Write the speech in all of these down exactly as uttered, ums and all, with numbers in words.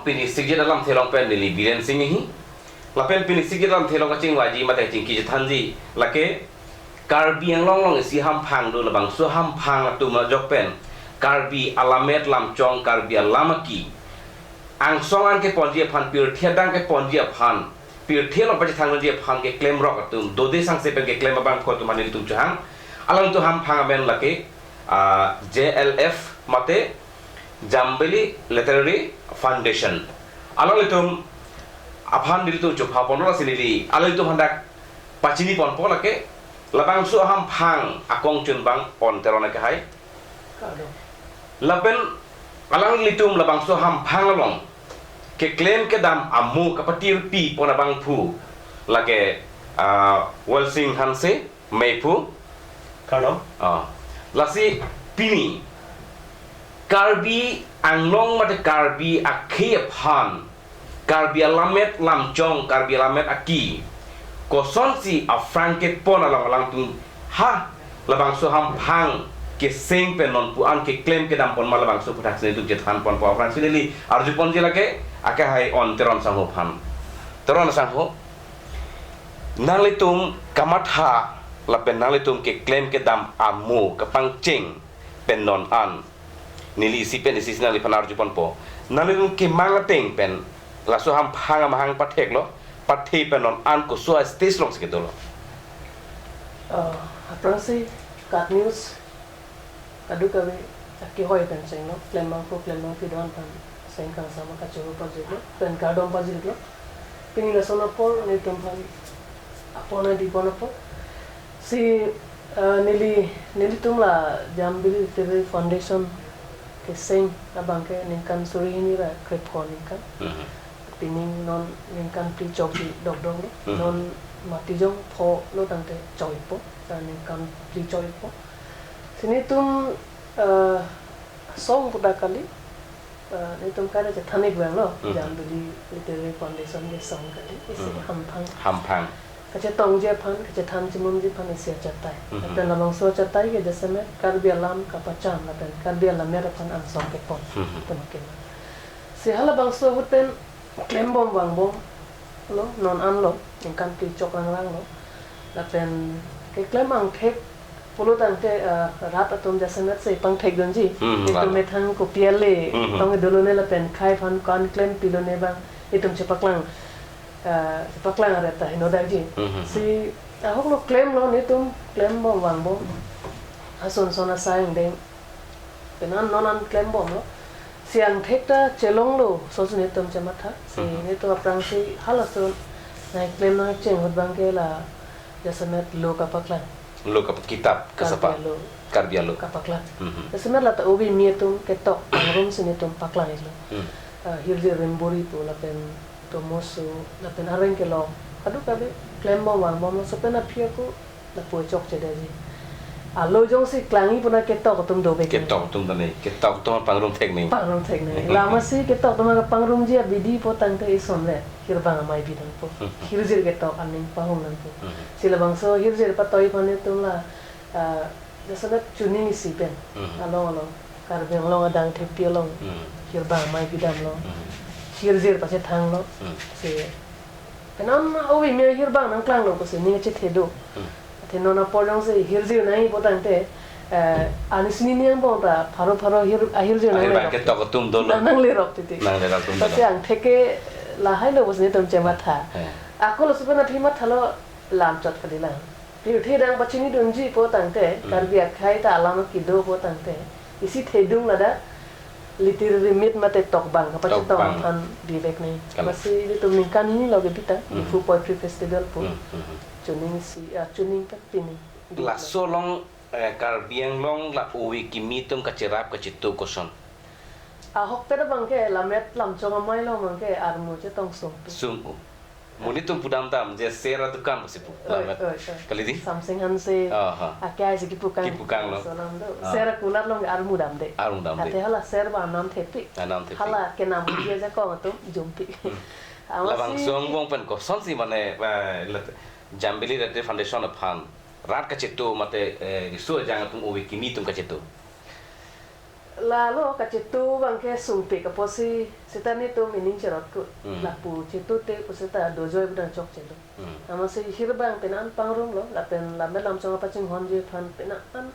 Pini sikjit alamthe along pen neli Biren Singhi. Lapen pini sikjit alamthe along kachingvaiji mate kachingki chethanji lake Karbi Anglong along isi hamphang do, labangso hamphang atum ajok pen Karbi alamet lamchong, Karbi alam aki angsong an keponji aphan, pirthe adang keponji aphan, pirthe along pachethangji aphan keklemrok atum, dode sangse pen keklem abangphu atum aphan nelitum chohang. Alangtum hamphang amen lake, ah, J L F mate Jambili Literary Foundation. Alanglitum aphan nelitum chopha ponlo, lasi neli alanglitum aphan dak pachini ponpo lake, labangso hamphang akong chunbang Pon Teron akehai. Kardom. Lapen alanglitum labangso hamphang along keklem kedam amo kapatirpi pon abangphu lake, ah, Walsing Hanse, meiphu. Kardom. Ah, lasi pini Karbi Anglong mate Karbi akhei aphan, Karbi alamet lamchong, Karbi alamet aki kosonsi aphrang kepon along alangtum ha labangso hamphang keseng pen non pu-an keklem kedam pon ma, labangso aphuthaksi nelitum chethan ponpo. Aphrangsi neli arju ponji lake akehai Pon Teron sangho aphan. Teron sangho, nanglitum kamatha lapen nanglitum keklem kedam amo kapangcheng pen non an neli isi pen isi si nangliphan arju ponpo. Nanglitum kemang ateng pen laso hamphang amahang patheklo, pathe pen non an koso a-stage alongsi kedolo? Ah, aphrangsi KAT News kadokave akehoi pen chengno, klembangphu klembangpi do-an aphan seng kangsam kachoro pajirlo, pen kardom pajirlo. Pini lason apor nelitum aphan apor nangdi pon apot. Si, eh, neli, nelitum la Jambili Literary Foundation keseng abangke ningkan suri hini ra krepho ningkan. Mhm. Pining non ningkan phli chokji dokdoklo. Mhm. Non matijong pho lo tangte chokpo, ta ningkan phli chokpo. Si nelitum, eh, song puta kali, eh, nelitum kada chethan-ik vanglo, Mhm. Jambili Literary Foundation ke song kali, isi Mhm. hamphang. Hamphang. Kachetongji aphan, kachethan chimumji aphan isi achatai. Mhm. Lapen labangso achatai ke jasemet Karbi alam kapachan, lapen Karbi alamet aphan angsong kepon. Mhm. Atum akemang. Si halabangso ahut pen klembom vangbomlo, non anlo, ningkan phli chok rangranglo. Lapen keklem angthek pulo tangte, eh, rat atum jasemet si pangthekdunji. Hmm, itum rat. Methang kopi ale, Hmm. tong dolo ne lapen khei aphan ko-an klempilo ne abang itum chepaklang, eh, chepaklang aret ta heno dakji. Hmm. Si ahoklo klemlo, nelitum klembom vangbom. Ason son asai angdeng. Pen an non an klembomlo. Si angthek ta chelonglo, sosi nelitum chematha. Si Hmm. nelitum aphrangsi halason nangklem nangcheng ahut abangke la jasemet lo kapaklang. Lo kap-, kitap kasapa? Karbi alo. Karbi alo. Kapaklang. Mhm. Jasemet la ta obi mi atum ketok pangrumsi nelitum paklang-iklo. Hmm. Ah, hirjir rimbori pu lapen tomoso lapen areng kelong. Kadokave klembom vangbomlo, laso pen aphi ako lapu chokchedetji. Alo jongsi klangji puna ketok atum dovek. Ketok atum ta nai. Ketok atum pangrum thek nai. Pangrum thek nai. Lasi ketok atum kapangrumji abidi po tangte isonre hirbang amei bidampo. Hmm. Hirjir ketok aning pahong nangpo. Hmm. Si labangso hirjir patoi aphan nelitum la, ah, jasemet chuning isi pen. Hmm. Along along. Karbi Anglong adang thepi along. Hmm. Hirbang amei bidamlo. Hmm. Hirjir pachethanglo. Hmm. Si pen an obi mi hirbang nangklanglo pusi ning chethe do. Hmm. Athe non apor jongsi hirjir nangji po tangte, eh, anisini ning angbong ta pharo pharo hir, ahirjir nang Ahirjir lerok. Ketok atum dolo. Nang, nanglerok titi. Nanglerok atum dolo. Pasi angthek ke lahailo pusi nelitum chematha. Eh. Ako laso pen aphi mathalo, lam chot kalilang. Pirthe adang pachinidunji po tangte, Hmm. Karbi akhei ta alam kedo po tangte, isi thedung ladak literary meet mate tokbang kapachetong Tokbang. Aphan bivek nai. Kalang. Lasi nelitum ningkan hini lo kebi ta, Hmm. Diphu Poetry Festival pu. Hmm, hmm, hmm. Chuning isi, ah, chuning pen pining. Laso along, eh, Karbi Anglong la ove kimi atum kacherap kachetu koson? Ahokpet abangke lamet lamchong amei along abangke armu chetong sung. Sung-o. Monit atum pudamdam, je ser adukan pusi pu. Oi, lamet. Oi, oi. Kalidi? Samsing Hanse. Aha. Akai si kipukang. Kipukanglo. Laso alam do. Ah. Ser akulat along armu damde. Armu damde. Athe hala ser ba anam thepik. Anam thepik. Hala kenam dia ajakong atum jumpik. Hmm. Amatsi labangso angbong pen kosonsi mane, eh, let-, Jambili Literary Foundation aphan rat kachetu mate, eh, riso ejang atum ove kimi atum kachetu? Lalo kachetu abangke sungpik apotsi seta netum ining cherot ku. Hmm. Lapu chetu te pu seta dojoi budang chokche lo. Hmm. Amatsi hirbang penang pangrumlo, lapen lammet lamchong apachinghonji aphan penang an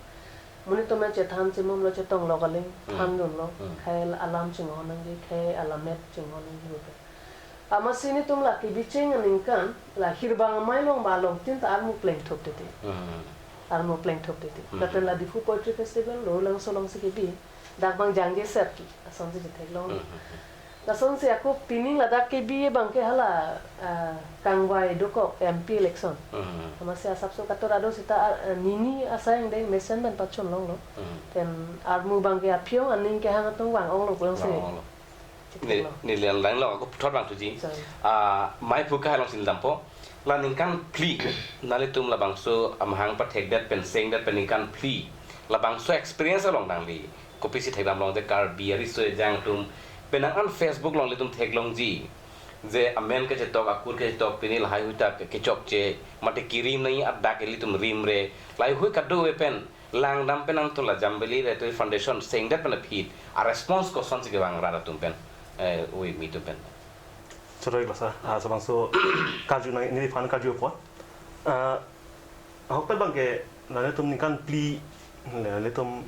monit atum chethan chimum lo, chetong lo kaling, Hmm. thandun lo, Hmm. khei alam chinghon nangji, khei alammet chinghon nangji pu pen. Amatsi netum la kebi cheng aningkan, la hirbang amei along ma along tin ta armu plengthup titi. Hmm. Armu plengthup titi. Hmm. Lapen la Diphu Poetry Festival lo, langso alongsi kebi, dak abang jangje set, asonsi chetheklong. Hmm. Lasonsi ako pining ladak kebi abangke hala, ah, kangvai dokok M P election. Hmm. Amatsi asapso katura do seta, ah, nini asai angdeng mesen pen pachun longlo. Hmm. Pen armu abangke aphi-ong aning kehang atum vang-onglo pusi. Vang-onglo. Ni, Chiklo. Neli lang lo, ako puthot vangthuji. Sorry. Ah, mei phu kahai alongsi dampo. La ningkan phli, nanglitum labangso amahang pathekdet pen sengdet pen ningkan phli. Labangso experience along nangli kopisi thekdam longde, Karbi ariso ejang atum penang an Facebook along ilitum theklongji. Je amen kachetok, akur kachetok, pini lahai hui ta ke-, kechokche, mate kirim nangji adak ilitum rimre. Lahai hui kadokave pen langdam pen nangtum la Jambili Literary Foundation sengdet pen aphi a-response kosonsi kevang rat atum pen, eh, ui mi atum pen. Choroi lo sir, ah, labangso karju nang neliphan karju apot. Ah, ahokpet abangke nanglitum ningkan phli, nanglitum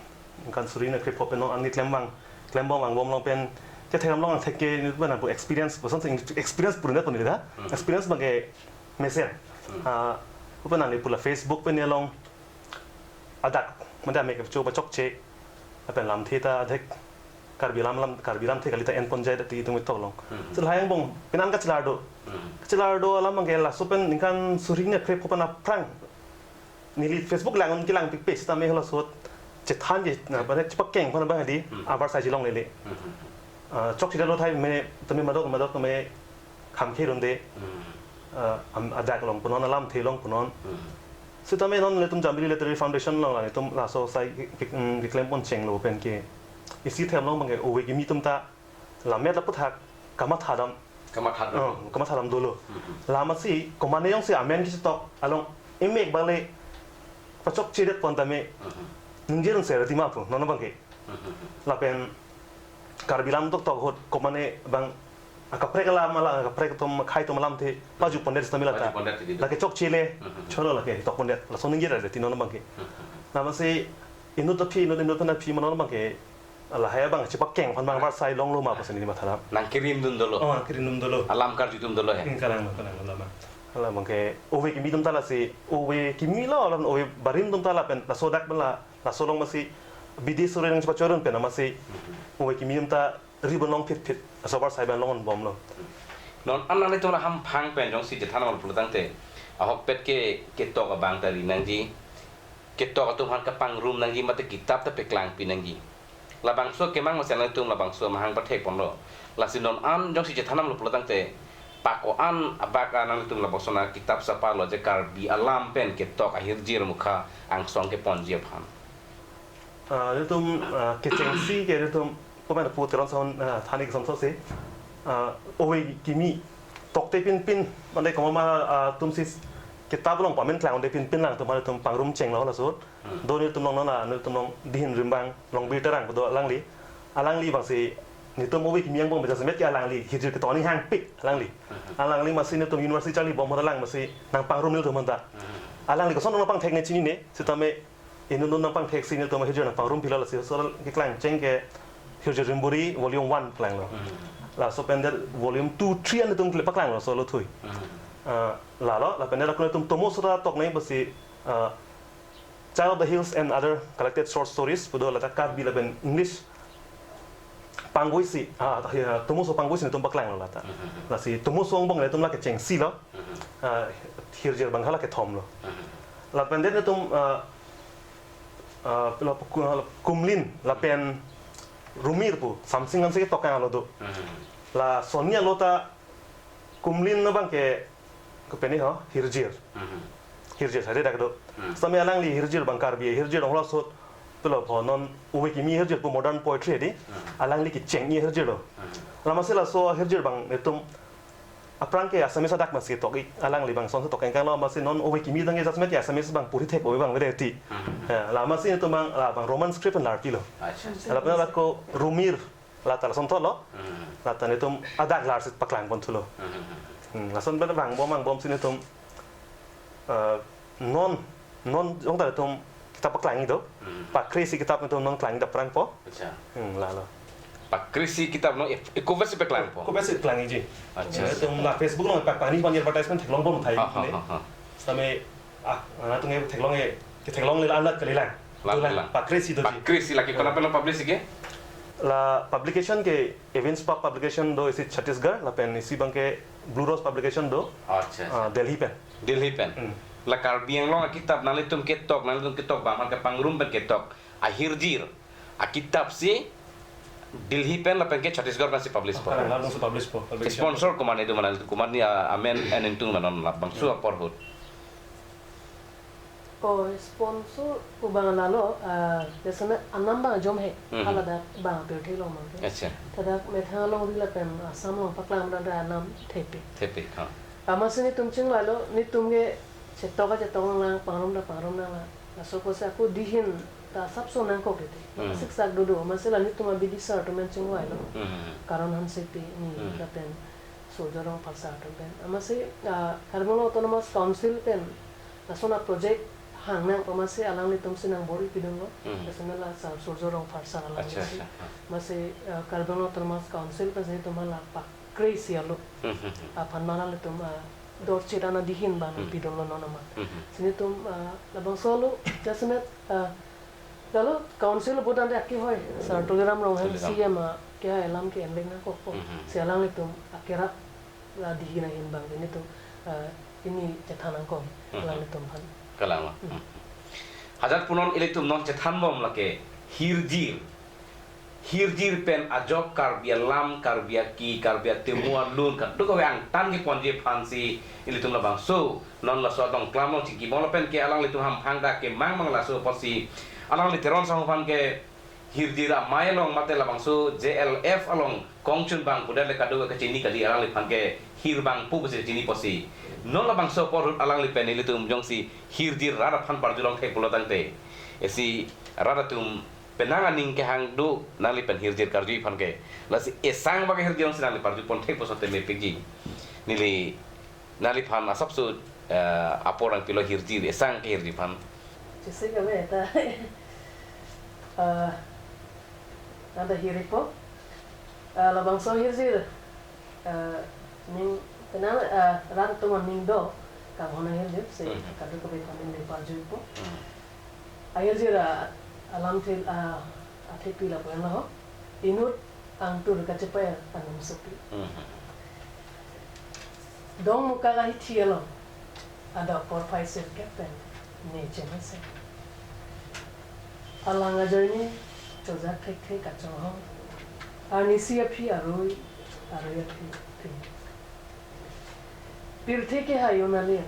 ningkan suri na krepho pen non ani klem abang, klembom vangbom along pen, chethe kam along thek ke nelitum pen pu experience, kosonsi experience purun pon neli ta. Hmm. Experience abangke mesen. Hmm. Ah, upen nangli pu la Facebook pen along adak, mate amek kecho pachokche, lapen lamthe ta adhek, Karbi lam lam, Karbi lamthe kali ta enponjai dati itum itok long. Hmm. So lahai angbong, penang kachelar do. Hmm. Kachelar do alam abangke laso pen ningkan suri na krepho pen aphrang. Neli Facebook lang un kelang pikpe seta me hala sot chethanji, na, pada chepakeng pen abang di, Hmm. avarsai chelonglele. Hmm. Ah, chokche lo thai me, tame madok, madok tame kham khe runde. Hmm. Ah, am, adak along punon, alamthe along punon. Hmm. Seta me non nelitum Jambili Literary Foundation along la nelitum laso asai ke, ke, mm, keklem pon chenglo pen ke. Isi them along abangke ove kimi atum ta lammet laputhak kamathadam. Kamathadam. Oh, kamathadam dolo. Hmm. Amatsi, komane jongsi amen kachetok along emek abang le pachokchedet pon tame Hmm. ningje run ser tima pu, non abangke. Hmm. Lapen Karbi lam doktok ahut komane abang akaprek alam ala, akaprek atum, akhei atum alamthe paju pondet seta me la ta. Paju pondet titi. Lake chokche le, Hmm. cholo lake tok pondet. Laso ningje ra dati non abangke. Hmm. Amatsi inut aphi, inut, inut pen aphi ma non abangke lahai abang chepakeng aphan abang avarsai longlo ma pusi neli mathadam. Nangkirim dun dolo. Oh, nangkirim dun dolo. Alam karju atum dolo he. Hmm, kalang, kalang, kalang, kalang. Hala abangke ove kimi atum ta lasi, ove kimi lo, alam ove barim atum ta lapen, laso adak pen la, laso along amatsi, bidi suri nangchepachorun pen amatsi, ove kimi atum ta ri bon long phit phit, laso avarsai abang longbomlo. Non an nanglitum la hamphang pen jongsi chethan amal pulo tangte, ahokpet ke ketok abang ta ri nangji, ketok atum aphan kapangrum nangji mate kitap ta peklangpi nangji. Labangso kemang mesen nangtum labangso amahang pathek ponlo. Lasi non an jongsi chethan amal pulo tangte, pak o-an abak a nangtum labangso na kitap sapa lo je Karbi alam pen ketok ahirjir mukha angsong keponji aphan. Ah, nelitum, ah, kechengsi ke nelitum, komat pu Teron son, ah, thani ke son so se, ah, ove kimi tokte pinpin, mane komat ma, ah, atumsi kitap along pamen klang de pinpin nangtum, nelitum pangrum chenglo laso. Hmm. Do nelitum along non la, nelitum along Dihin Rimbang, Longbir Terang do alangli. Alangli abangsi nelitum ove kimi angbong beja semet ke alangli hirjir ketok aning hangpik alangli. Hmm. Alangli amatsi nelitum university charlibom ahut alang amatsi nangpangrum nelitum aphanta. Hmm. Alangli koson nangpangthek ne chinine, seta me inut inut nangpangtheksi nelitum ahirjir nangpangrumpilo lasi so keklang cheng ke Hirjir Rimbori volume one paklanglo. Hmm. Laso pen det volume two, three an nelitum kle paklanglo, so lo thui. Hmm. Ah, lalo, lapen det ako nelitum tomoso ta tok nai pusi, ah, Child of the Hills and Other Collected Short Stories, pu do lata Karbi lapen English pangvoisi, ah, ya, tomoso pangvoisi nelitum paklanglo lata. Mhm. Lasi tomoso angbong nelitum la kechengsi lo, Mhm. ah, hirjir abang hala kethom lo. Mhm. Lapen det nelitum, ah, ah, pilo pu ku-, Kumlin lapen Rumir pu, Samsing Hanse ketok kanglo do. Mhm. La sonni alo ta Kumlin abangke, ke peni ho, hirjir. Mhm. Hirjir, sade dak do. Mhm. Sami alangli hirjir abang Karbi hirjir dong laso, pilo pho non ove kimi hirjir pu modern poetry di. Mhm. Alangli kecheng-i hirjir lo. Mhm. Lama si laso hirjir abang nelitum Aphrang ke Assamese adak masi tok ik, alangli bang sonso tok engkang lo, masi non ove kimi dang ke jasemet ke Assamese bang puri thek ove bang vede ti. Hmm. Ya, la masi netum bang, la bang Roman script pen larpilo. Acha. Lapen la ko Rumir, la ta lason thotlo. Hmm. La ta netum adak lar si paklang pon thulo. Hmm. Hmm, lason pen vangbom vangbom si netum, eh, non, non jong ta netum kitap paklang ik do. Hmm. Pakre si kitap netum non klang ik aphrang po. Acha. Hmm, lalo. Pakre si kitap non, ik-, ik kopi si paklangpo? Kopi si klang ikji. Acha. Netum la Facebook along pak pani pani advertisement theklong pon thai Ha, ha, kene. Ha, ha. Sitame, ah, atum ke theklong ke, ke theklongle la anat kalilang. Lang, Tulang, lang. Pakre si doji. Pakre si lake kona pen publish ke? La publication ke Evans Park Publication do isi Chhattisgarh, lapen isi bang ke Blue Rose Publication do, Acha, ah, acha. Delhi pen. Delhi pen. Hmm. La Karbi Anglong akitap nanglitum ketok, nanglitum ketok bang aphan kepangrum pen ketok ahirjir akitap si Delhi pen lapen ke Chhattisgarh pen si publish po. Ah, kalang, langsung publish po, publication. Sponsor komat ne do ma nang, komat ne, ah, amen en ingtung ma non labangso apor ahut? Oh, sponsor pu bang lalo, ah, biasanya anam bang jom he, Mhm. Haladak bang pirthe long mang ke. Acha. Ladak methang alongri lapen Assam along paklang dan anam thepi. Thepi, ha. Amatsi netum chingvailo, netum ke chetok a chetok lang, pangrum ta pangrum nang la. Laso apotsi ako dihin ta asapso nangkok titi. Hmm. Siksak dodo, amatsi la netum abidi sir atum pen chingvailo. Hmm. Karon Hansepi ni Hmm. lapen Surjya Rongphar sir atum pen. Amatsi, ah, Karbi Anglong Autonomous Council pen lason a project hang nang pu amatsi alanglitum si nangbor-i pidunlo. Hmm. Lason la sir Surjya Rongphar sir Acha, alangli. Acha. Amatsi, ah, Karbi Anglong Autonomous Council pen si netum la pakre isi alo. Hmm, hmm, hmm. Aphan ma alanglitum, ah, dorchit ana dihin bang Hmm. pidunlo non amat. Hmm, hmm. Si netum, ah, labangso alo, jasemet, ah, lalo council abang tangte akehoi, sir Tuliram Ronghang Tuliram. C M akehai alam ke-en vek nangkokpo. Hmm, hmm. Si alanglitum akerap la dihin ahin bang netum, ah, pini chethan nangkok Hmm, hmm. alanglitum aphan. Kalang. Hmm. Hmm. Hajat punon ilitum non chethanbom lake hirjir. Hirjir pen ajok Karbi alam, Karbi aki, Karbi atomo alun, kadokave angtan keponji aphan si ilitum labangso non laso adong klam along chingkibom lapen ke alanglitum hamphang dak kemang mang laso apotsi alangli Teron Sangho aphan ke hirjir amei along mate labangso J L F along kongchun bang pudet le kadokave kachini kali, alangliphan ke hir bang pu pusi chini apotsi. Non labangso apor ahut alangli pen ilitum jongsi hirjir rat aphan parjulong thek pulo tangte, isi rat atum penang aning kehang do nangli pen hirjir karju aphan ke. Lasi esang bak hirjir si nangli parju pon thek puson te mepikji. Neli nangliphan asapso, eh, apor nangpilo hirjir, esang ke hirjir aphan. Jisi kami eta, eh, nada hirpo, eh, labangso hirjir, eh, ning, tenang, eh, rat atum aning do, kang hona hirjir, si Mhm. kadokave kami ning parjupo. Mhm. Ahirjir, eh, alamthe, eh, athepi lapu enlo ho, inut angtur kachepa-er anum sopi. Mhm. Dongmukak ahithi along, adap porphai sirkep pen ne chemesen. Alang ajoine chojak thekthe kachonghong. Arnisi aphi arui, arui aphi phi. Pirthe kehai un alir.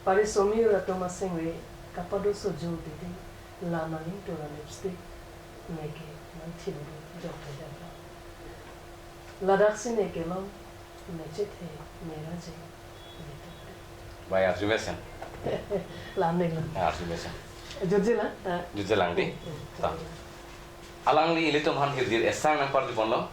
Parisomir atum asengre kapado sojo didi, la nangingtur a lipstick, neke nangthim do jok kejak. Ladaksi ne kelong, ne chethe, ne raje, ne tokte. Bai arjumesen. La nek la. Arjumesen. Jutje la, ta. Jutje lang di. Hmm, hmm. Ta. Alangli ilitum aphan hirjir esang nangparju ponlo.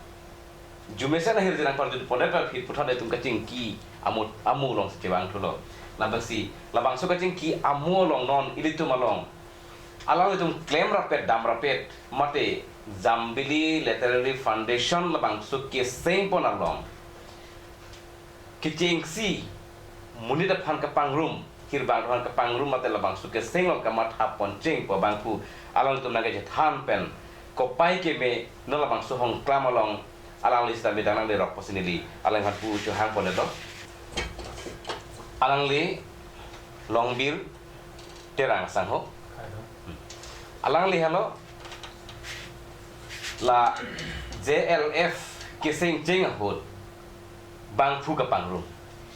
Jumesen ahirjir nangparju pondet aphi puthot itum kachingki amo, amo along si chevang thulo. Labangsi, labangso kachingki amo along non ilitum along alanglitum klem rapet dam rapet mate Jambili Literary Foundation labangso keseng pon along kechengsi monit aphan kepangrum, hirbang aphan kepangrum mate labangso keseng along kamatha poncheng pu abangphu alangtum nangkechethan pen kopai keme non labangso hongklam along alangli sita midang nangderok pusi neli alangliphan pu chohang pondet lo. Alangli Longbir Terang Sangho. Alangli halo la J L F keseng cheng ahut bangphu kapangrum.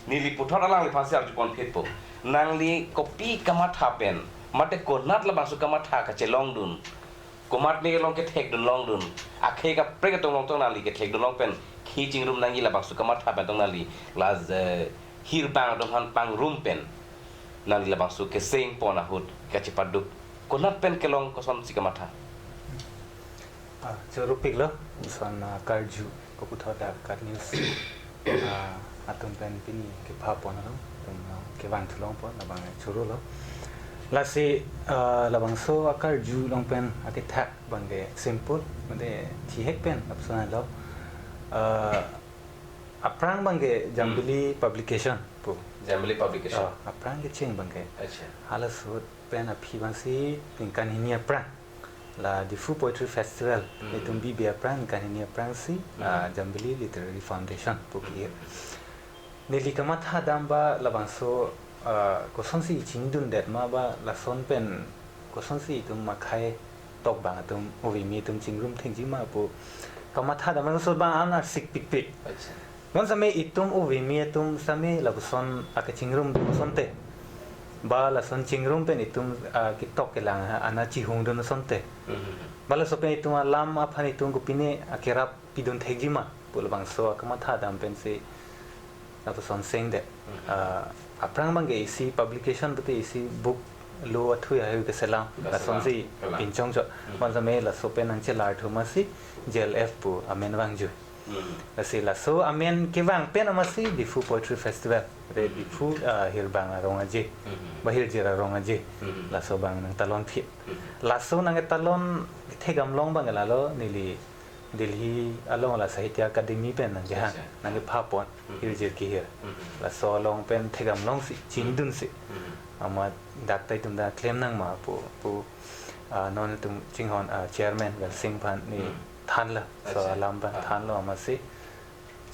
Neli puthot alangliphan si arju ponphitpo. Nangli kopi kamatha pen, mate konat labangso kamatha kachelongdun, komatne along kethekdun longdun, akhei kaprek atum along tong nangli kethekdun long pen Hi chingrum nangji labangso kamatha pen tong nangli la, eh, hirbang atum aphan pangrum pen nangli labangso keseng pon ahut kachepaduk konat pen kelong kosonsi kamatha? Ah, choro piklo, son, ah, karju, koputhot dak KAT News, ah, atum pen pini kepha pon atum, atum, ah, kevang thulong pon, labang choro lo. Lasi, ah, labangso akarju along pen akethak abangke simple, mate thihek pen, lapuson lo. Ah, aphrang abangke Jambili Publication pu. Jambili Publication. Ah, aphrang kecheng abangke. Acha. Halaso ahut pen aphi abangsi ningkan hini aphrang la Diphu Poetry Festival, Hmm. itum bibe aphrang, ningkan hini aphrangsi, Hmm. ah, Jambili Literary Foundation pu ki. Hmm. Neli kamatha dam ba labangso, ah, kosonsi chinidundet ma ba lason pen kosonsi itum akhei tok abang atum ove kimi atum chingrum thekji ma pu kamatha dam, laso abang an arsik pikpik. Acha. Bonsitame itum ove kimi atum sitame lapuson akachingrum dun asonte, ba lason chingrum pen itum, ah, ketok kelang ana chihung dun asonte. Mhm. Ba laso pen itum alam aphan itum kopine akerap pidun thekji ma pu labangso akamatha dam pensi lapuson sengdet. Mhm. Ah, aphrang abangke isi publication pute isi book lo athui ahui keselam, Keselam, lasonsi kelang. Pinchong chot. Mhm. Bonsitame laso pen nangchelar thu masi J L F pu amen vangjui. Hmm. Lasi laso amen kevang pen amatsi Diphu Poetry Festival. Re Hmm. Diphu, ah, hirbang arong aje. Hmm. Ba hirjir arong aje. Hmm. Laso abang nangtalon phit. Hmm. Laso nangtalon thekdam long abang lalo neli Delhi along la Sahitya Akademi pen nangkehang. Acha. Nangkepha pon Hmm. hirjir kehir. Hmm. Laso along pen thekdam longsi, chinidunsi. Hmm. Amat dak ta itum ta klem nang ma pu, pu, ah, non itum chinghon, ah, chairman Valsing aphan ne Hmm. thanlo. So Acha. alam abang Ah. thanlo amatsi.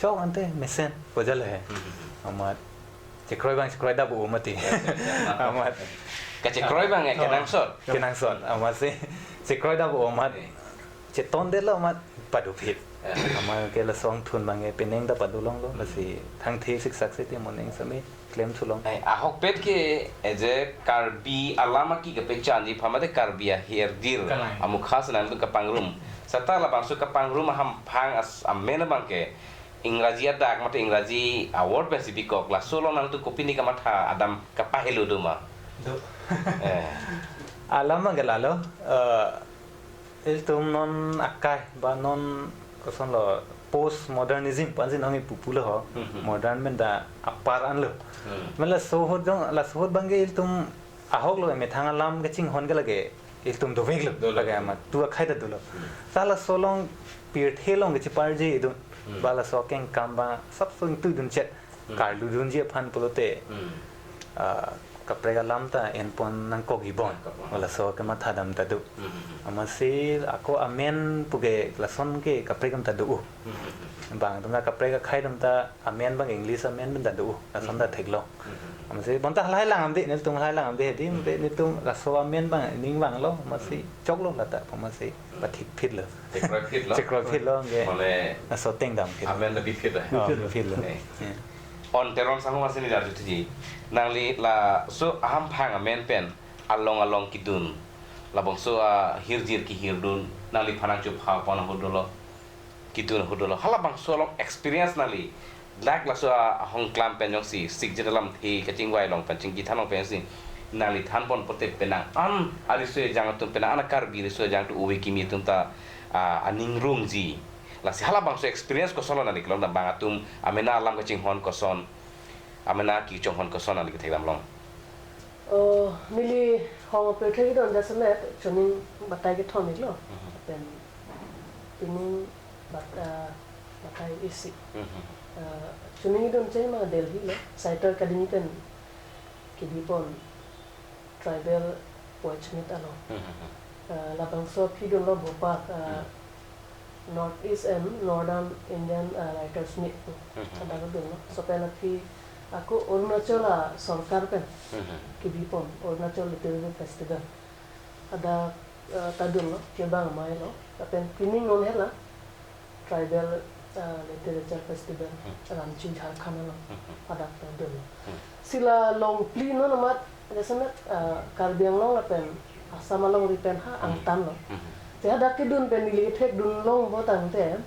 Chok ante mesen pojal he. Hmm. Amat chekroi abang chekroi dap-o mati. Acha, acha. Amat. Kachekroi abang ya, Oh. kenangsot. Kenangsot. Amatsi chekroi dap-o amat. Eh. Chetondetlo amat pado phit. Eh. Amat ke laso angthun abangke penang ta pado longlo. Hmm. Lasi thangthe siksak si te moning sitame klem thulong. Eh, ahokpet ke, eh, je Karbi alam aki kepechanji aphan mate Karbi ahirjir Kalang. Amukha si nangtum kapangrum. Seta labangso kapangrum ahamphang as amen abangke Ingraji adak mate Ingraji award pensi bikok, laso along nangtum kopine kamatha adam kapahelo do ma? Do. Eh. Alam abangke lalo, eh, ilitum non akai ba non kosonlo post modernism pu ansi nangji pupu lo ho. Mhm. Modern pen ta apar anlo. Hmm. Mela laso ahut jong, laso ahut abangke ilitum ahoklo, methang alam kachinghon ke lake ilitum doveklo. Dolo. Lake amat tu akhei ta dolo. Hmm. Ta laso along pirthe along kacheparji idun. Hmm. Ba laso akengkam ba sapso ingtui dun chet. Hmm. Karlu dunji aphan pulote, Hmm. ah, kaprek alam ta enpon nangkokji bon. Nangkok bon. Laso akamatha dam ta do. Hmm. Amatsi ako amen puke lason ke kaprek atum ta do. Hmm. Bang atum ta kaprek akhei atum ta amen abang English amen atum ta do. Lason ta Hmm. theklong. Hmm. Amatsi bonta halahai lang amde, nelitum halahai lang amde hedi, Hmm. amde nelitum laso amen abang ning vanglo, amatsi Hmm. choklo lata, amatsi pathik phitlo. Chekroi phitlo. Chekroi phitlo, nge. Mane laso ateng dam phit. Amen ta bi phit, eh? Oh, bi phitlo. Eh. Eh. On Teron Sangho amatsi neli arju thuji. Nangli laso ahamphang amen pen along along kidun, labangso ahirjir kehirdun, nangliphan nangchopha pon ahut dolo, kidun ahut dolo. Halabangso along experience nangli dak laso ahongklam pen jongsi sikjit alamthe kachingvai along pen chingki than along pensi nangli than pon pote penang an ariso ejang atum, penang an Karbi riso ejang atum ove kimi atum ta, ah, aning rungji. Lasi halabangso experience kosonlo nangli kelong dam, bang atum amena alam kachinghon koson, amena kechonghon koson nangli kethekdam long? Oh, neli hong apirthe kedun jasemet chuning batai kethom iklo. Mhm. Pen pining bat-, ah, batai isi. Mhm. Ah, chuning idun cheng ma Delhi lo, Sahitya Akademi pen kebi pon Tribal Poets Meet along. Mhm. Ah, labangso aphi dunlo Bhopal, ah, Hmm. North East and Northern Indian, ah, Writers Meet. Mhm. Hadak dunlo. Laso pen aphi ako Arunachal, ah, sorkar pen Mhm. kebi pon Arunachal Literary Festival. Hadak, ah, ta dunlo, kevang amei lo. Lapen pining non hela Tribal, ah, Literature Festival, Hmm. Ranchi, Jharkhand along. Hmm. Hadak ta dunlo. Hmm. Si la longphli non amat, jasemet, ah, Karbi Anglong lapen Assam alongri pen ha Hmm. angtan lo. Hmm. Te hadak kedun pen neli kethekdun long bo tangte,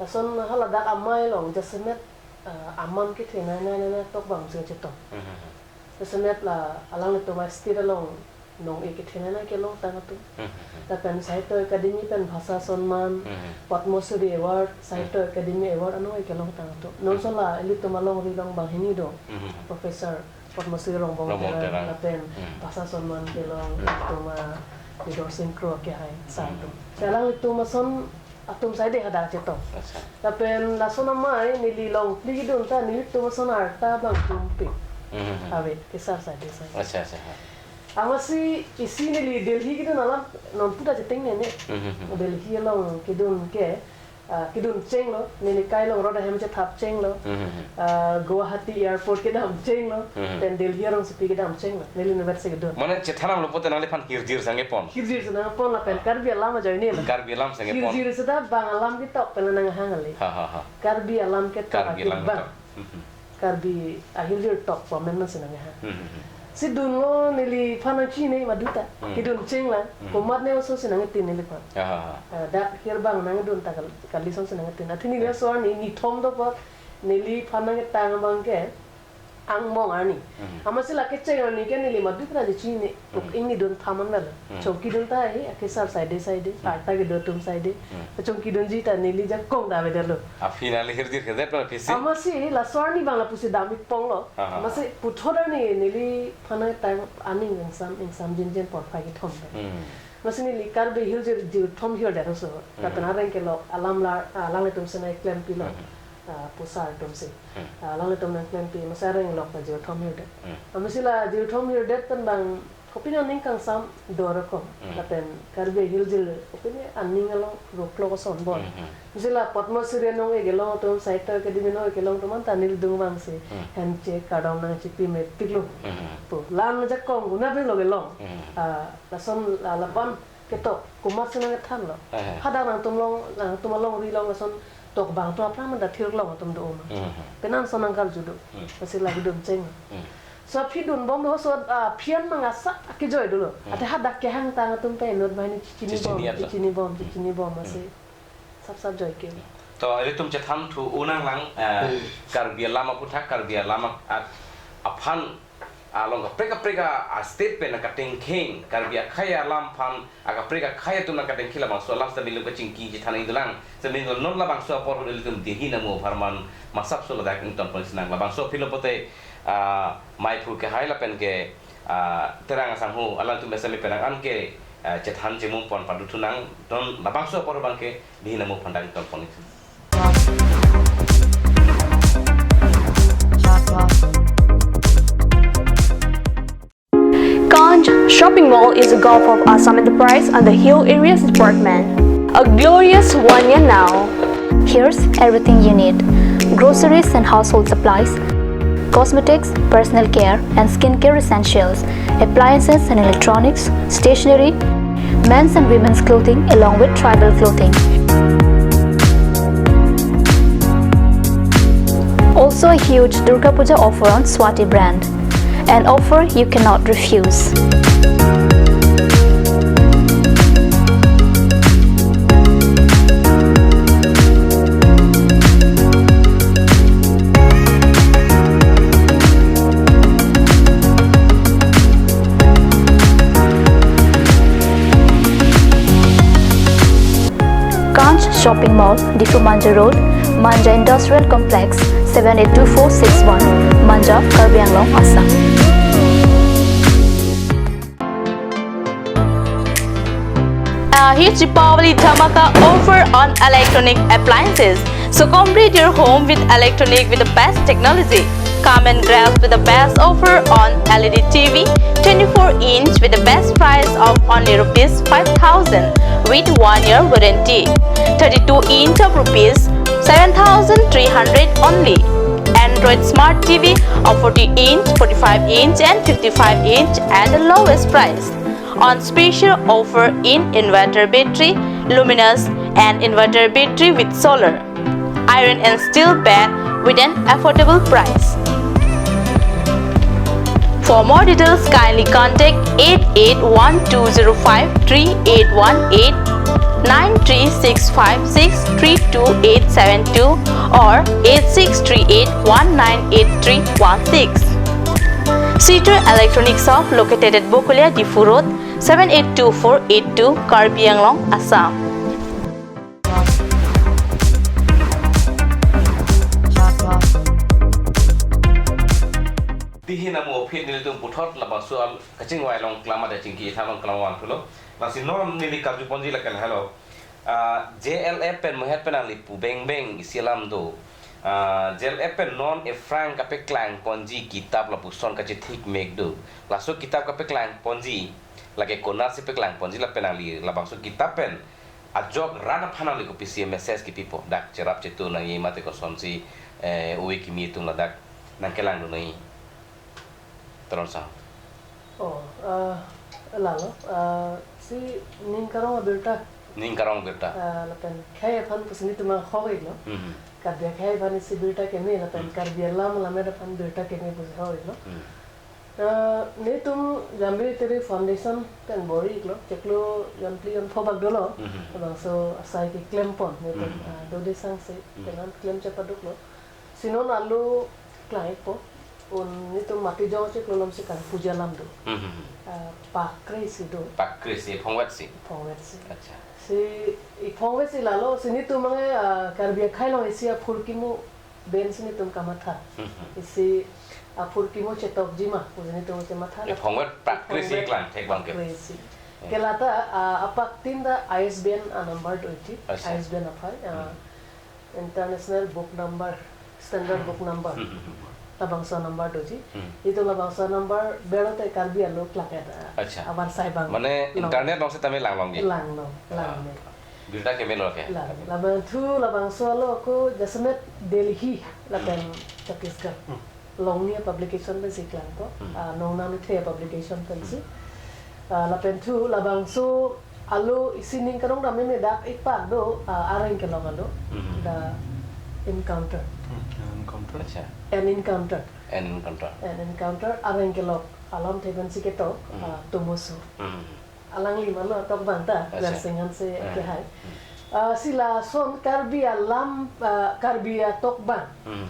Lason haladak amei along jasemet, eh, aman kethenei nai nai nai tok bang sing chetong. Mhm. Jasemet la alanglitum a-state along nong-e kethenei nai kelongtang atum. Mhm. Lapen Sahitya Akademi pen Bhasa Samman, Mhm. Padma Shri Award, Sahitya Mhm. Akademi Award anong-e kelongtang atum. Non Mhm. sola ilitum alongri along banghini do. Mhm. Professor Padma Shri Rongbong Rongbong Terang, Terang. Lapen Mhm. Bhasa Samman kelong, Mhm. ilitum a Bidor Sing Kro kehai sa Mhm. atum. Si alanglitum ason atum saide hadak chetong. Acha. Lapen lason amei neli longphli kedun ta nelitum ason arta bang tumpi. Mhm. Ave, kesar saide saide. Acha, acha, ha. Amatsi isi neli Delhi kedun alam non puta cheteng ne ne. Mhm. Delhi along kedun ke, ah, kedun chenglo, neli kai along rod ahem chethap chenglo. Mhm. Ah, Guwahati Airport kedam chenglo, Mhm. pen Delhi arongsopi kedam chenglo. Neli nubet si kedun. Mane chethan damlo pulote nangliphan hirjir si nangkepon. Hirjir si nangpon lapen Karbi alam ajoine lo. Karbi alam si nangkepon. Hirjir seta bang alam ketok pen nanghang ale. Ha, ha, ha. Karbi alam ketok Karbi alam akibang. Ketok. Mhm. Karbi ahirjir tok pamen man si nanghang. Mhm. Si dunlo neliphan nangchini maduta. Mhm. Kedun chenglang. Mhm. Komat ne oso si nangtin neliphan. Ha, ha, ha. Ah, dak hirbang nangdun ta kal-, kali son si nangtin. Athe neli Hmm. so arni nithom do apot neliphan nangtang abang ke angbong arni. Hmm. Amatsi la kecheng arni ke neli maduta ji chini. Hmm. Puk ingni dun thaman belo. Hmm. Chongki dun ta he, akesar saide saide, Hmm. arta kedo atum saide. Hmm. Chongki dunji ta neli jakong ta avedetlo. Aphi nangli hirjir kedet pen aphi si? Amatsi la so arni bang lapusi dam-ik ponglo. Aha. Amatsi puthot arni neliphan nangtang aning ingsam, ingsam jinjin porphai kethom. Hmm. Amatsi neli Karbi hirjir jirthom hirdet oso. Hmm. Lapen areng kelok alam la, ah, alanglitum si nangklempi lo. Hmm. Ah, pusar atum si. Hmm. Ah, alanglitum nangklempi, amatsi areng lok ta jirthom hirdet. Hmm. Amatsi la jirthom hirdet pen bang kopine aning kangsam do rokom. Hmm. Lapen Karbi hirjir kopine aning along roklok ason bon. Hmm, hmm. Amatsi la Padma Shri nong-e kelong atum, Sahitya Akademi nong-e kelong atum anta neli dung vangsi. Hmm. Henche kardom nangchipi mepiklo. Hmm. Pu, lan jakong guna pilo kelong. Hmm. Ah, lason la laban ketok, komat si nangthanlo. Eh. Hadak nangtum along, nangtum alongri along lason tok bang atum aphrang manda thirlong atum do ma. Mhm. Penan son nangkarju do. Hmm. Amatsi la kedun cheng. Hmm. So aphi dunbom do so, ah, phian mang asa akejoi dolo. Hmm. Athe hadak kehangtang atum pen inut banghini chechini bom, chechini atum. Chechini bom, Hmm. chechini bom amatsi. Hmm. Sap sap joike. To, ilitum chethan thu unang lang, eh, Hmm. Karbi alam aputhak, Karbi alam ak-, ak-, aphan along kaprek kaprek a, a-state pen nangkatengking, Karbi akhei alam aphan, akaprek akhei atum nangkatengking labangso alam seta nelitum kachingki chethan ingdunlang. Seta nelitum non labangso apor ahut ilitum Delhi nangmu apharman masap so ladak ingtonpon sinang. Labangso aphi lo pulote, ah, maiphu kehai lapen ke, ah, Terang asangho, alangtum S M A penang an ke, ah, chethan chemum pon padu thunang, non labangso apor abang ke Delhi nangmu aphan dak ingtonpon ikthun. Ganj Shopping Mall is a Gulf of Assam enterprise under Hill Areas Department. A glorious one year now. Here's everything you need: groceries and household supplies, cosmetics, personal care and skincare essentials, appliances and electronics, stationery, men's and women's clothing along with tribal clothing. Also a huge Durga Puja offer on Swati brand. An offer you cannot refuse. Ganj Shopping Mall, Diphu Manja Road, Manja Industrial Complex, seven eight two four six one, Manja, Karbi Anglong, Assam. A huge Deepavali Dhamaka offer on electronic appliances. So complete your home with electronic with the best technology. Come and grab with the best offer on L E D T V, twenty-four inch with the best price of only rupees five thousand with one year warranty. Thirty-two inch of rupees seven thousand three hundred only. Android Smart T V of forty inch, forty-five inch and fifty-five inch at the lowest price. On special offer in inverter battery, luminous and inverter battery with solar, iron and steel bed with an affordable price. For more details, kindly contact eight eight one two zero five three eight one eight. nine three six five six three two eight seven two or eight six three eight one nine eight three one six. Situ Electronic Shop located at Bokolia Diphu Road, seven eight two four eight two, Karbi Anglong, Assam. Dihin amo aphi nelitum puthot labangso al kachingvai along klam ada chingki tha along klam vangthulo. Lasi non neli karju ponji lakan helo. Ah, J L F pen mohet pen nangli pu beng beng isi alam do. Ah, J L F pen non aphrang kapeklang ponji kitap lapuson kachethik mek do. Laso kitap kapeklang ponji, lake konatsi peklang ponji lapen nangli labangso kitap pen ajok rat aphan nangli kopisi message kipipo, dak cherap chetu nangji mate kosonsi, eh, ove kimi atum ladak nangkelangdun nangji. Teron sa. Oh, ah, lalo, ah, si ning karong abirta. Ning karong birta. Ah, lapen khei aphan pusi nelitum ahok-iklo. Mhm. Karbi akhei aphan isi birta keme, lapen Hmm. Karbi alam lamet aphan birta keme pusi ahok-iklo. Hmm. Ah, nelitum Jambi Literary Foundation pen bor-iklo, chiklo jon phli jon pho bak dolo. Mhm. Labangso asai keklem pon, nelitum, Mhm. ah, dode sangse, Hmm. penang klem chepaduklo. Si non alo klang-ikpo. Un nelitum Matijong chiklo alomsi kang puja alam do. Hmm, hmm, hmm. Ah, pak kre-isi do. Pak kre-isi, phongvet si. Phongvet si. Acha. Si, i phongvet si lalo, si nelitum abang, ah, Karbi akhei along isi aphurkimo pen si nelitum kamatha. Hmm, hmm. Isi aphurkimo chetokji ma, pusi nelitum kamatha. E phongvet pak kre-isi phongvet klang thek abangke. Pak kre-isi. Eh. Ke lata, ah, apak tin ta I S B N a number doji. Acha. I S B N aphai, ah, Hmm. International Book Number, Standard Book Number. Hmm, hmm, hmm. Labangso number doji. Hmm. Itum labangso number berlote Karbi alo klak et, ah, Acha. Aban sai abang. Mane long. Internet along setame langlongji. Langlong, Ah. langlong. Birta kemelo ke. Lang. Labang thu, labangso alo ako jasemet Delhi, lapen Hmm. Chhattisgarh. Hmm. Longni publication pensi klangpo. Hmm. Ah, Nongnang Nithe publication pensi. Hmm. Ah, lapen thu, labangso alo isi ning karong dam meme dak ipak do, ah, areng kelok alo. Mhm. The Encounter. Hmm, Encounter. Acha. An Encounter. An Encounter. An Encounter, areng kelok alamthe pensi ketok, Mhm. ah, Tomoso. Mhm. Alangli mano atok abang ta, Acha. Narsing Hanse Eh. kehai. Hmm. Ah, si lason Karbi alam, ah, Karbi atok abang. Mhm.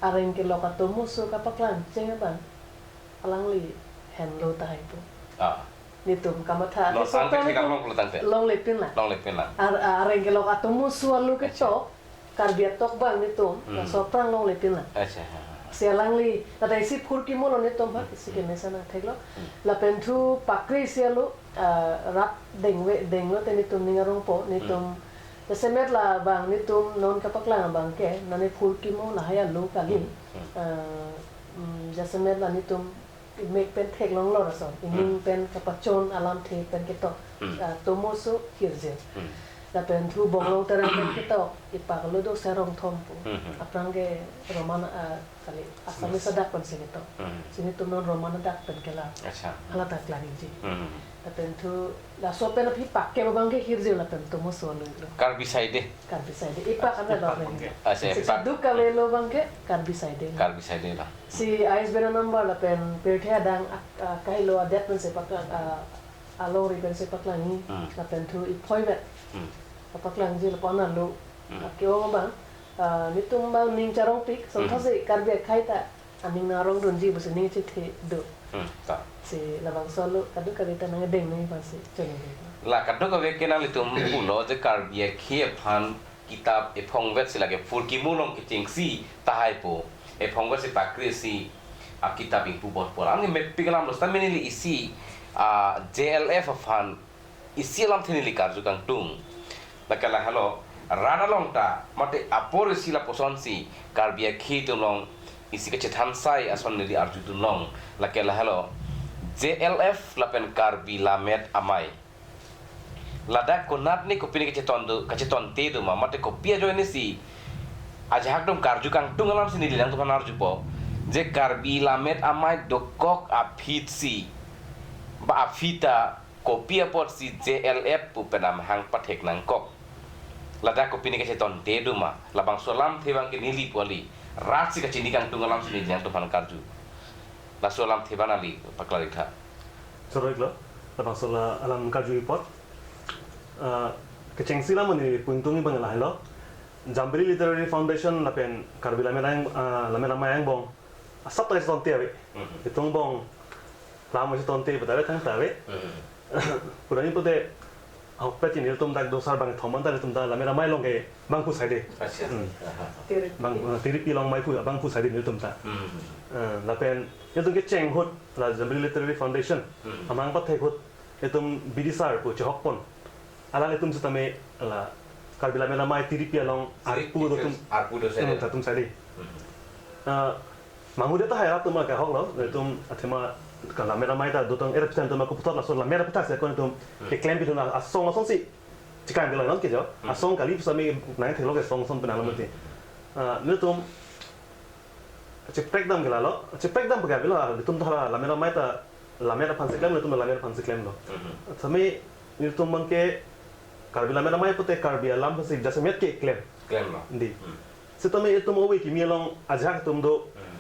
Areng kelok atomoso kapaklang cheng abang. Alangli henlo tahai pu. Ah. Nelitum kamatha. Lo, laso aphrang kethek nelitum along pulo tangte. Longlepin lang. Longlepin lang. Ar-, a-, areng kelok atomoso alo Acha. Ketok, Karbi atok abang nelitum, Hmm. laso aphrang longlepin lang. Acha, ha, ha, ha. Si alangli, lata isi phurkimo lo nelitum ha, Hmm. isi Hmm. kemesen nangtheklo. Hmm. Lapen thu pak kre-isi alo, ah, rat dengve, denglo te nelitum ning arongpo, nelitum, Hmm. jasemet labang nelitum non kapaklang abangke, nane phurkimo lahai alo kali. Hmm. Hmm. Ah, mm, jasemet la nelitum mek pen theklonglo lason. Ining Hmm. pen kapachon alamthe pen ketok. Hmm. Ah, Tomoso Hirjir. Hmm. Lapen thu Bonglong Terang pen ketok. Ipak alo do Serong Thom pu. Hmm, hmm. Aphrang ke Roman, ah, kali Assamese Hmm. adak pensi ketok. Hmm. Si nelitum non Roman adak pen kelang. Acha. Hala ta klangji. Hmm. Lapen thu laso pen aphi pak ke abangke Hirjir lapen Tomoso alo lo. Karbi Saide. Karbi Saide. Ipak an Ipak lo abangke. Acha, Si ipak. Kadokave lo abangke Karbi Saide. Karbi Saide lo. Si I S B N a number lapen pirthe adang ak-, ah, kahelo adet pensi paklang, ah, alongri pensi paklangji, Hmm. lapen thu iphoi vet. Hmm. Paklangji lapu-an alo. Hmm. Ake-ong abang, ah, nelitum abang ning charongpik, Hmm. sonthotsi Karbi akhei ta aning nang arongdunji pusi ning chethe do. Hmm, ta. Si labangso alo kadokave ta nangdeng nangji aphansi choningri. La kadokave ke nanglitum pulo je Karbi akhei aphan kitap ephongvet si lake phurkimo along kechengsi tahai pu. Ephongvet si pak kre-isi akitap ingpu bor pu. Ani mepik alam lo sitame neli isi, ah, J L F aphan isi alamthe neli karju kangtung. Lake lahelo, rat along ta mate apor isi lapuson si Karbi akhei atum along isi kachethan sai ason neli arjudun long. Lake lahelo, J L F lapen Karbi Lammet Amei. Ladak konat ni kopine kacheton do, kachetonte do ma, mate kopi ajoine si ajahak atum karju kangtung alamsi neli nangtumphan arjupo. Je Karbi Lammet Amei dokok aphi si, ba aphi ta kopi apotsi J L F pu pen amahang pathek nangkok. Ladak kopine kachetonte do ma, labangso alamthe abangke neli pu kali, rat si kachini kangtung alamsi neli nangtumphan karju. Laso alamthe abang neli paklang-ik tha. Choro-iklo, labangso la alam karju apot. Ah, Kechengsi alam neli pu ingtung abang lahelo. Jambili Literary Foundation lapen Karbi Lammet Amei, ah, Lammet Amei angbong asap ta tonte ave. Mhm. Itum angbong lam isi tonte pu ta ave, thangta ave. Mhm. Pura ni pute ahokpet nelitum dak dosar bangkethom anta nelitum ta Lammet Amei along ke bang pu saide. Acha. Hmm. Aha. Tiripi. Bang, eh, tiripi along mei pu, bang pu saide nelitum ta. Mhm. Eh, lapen nelitum kecheng ahut la Jambili Literary Foundation. Mhm. Amang pathek ahut itum bidisar pu chehokpon. Alanglitum sitame la Karbi Lammet Amei tiripi along tiripi arpu dotum, arpu do saide. Hmm, ta atum saide. Mhm. Ah, manghudet tahai atum ke ahok lo, itum athema ka Lammet Amei ta dotang er pitan atum ako puthot laso Lammet Amei ta se kon itum Hmm. keklem pidun asong asong si. Chikang bilo non ke jo. Hmm. Asong kali pusitame nangthek lo ke song song penang lo mati. Hmm. Ah, nelitum cheprek dam ke lalo, cheprek dam pegap lo, nelitum ta Lammet Amei ta Lammet aphan si klem, nelitum Lammet aphan si klem lo. Mhm. Sitame nelitum abang ke Karbi Lammet Amei pute Karbi alam aphan si jasemet keklem. Klem lo. Di. Hmm. Sitame itum ove kimi along ajahak atum do Hmm.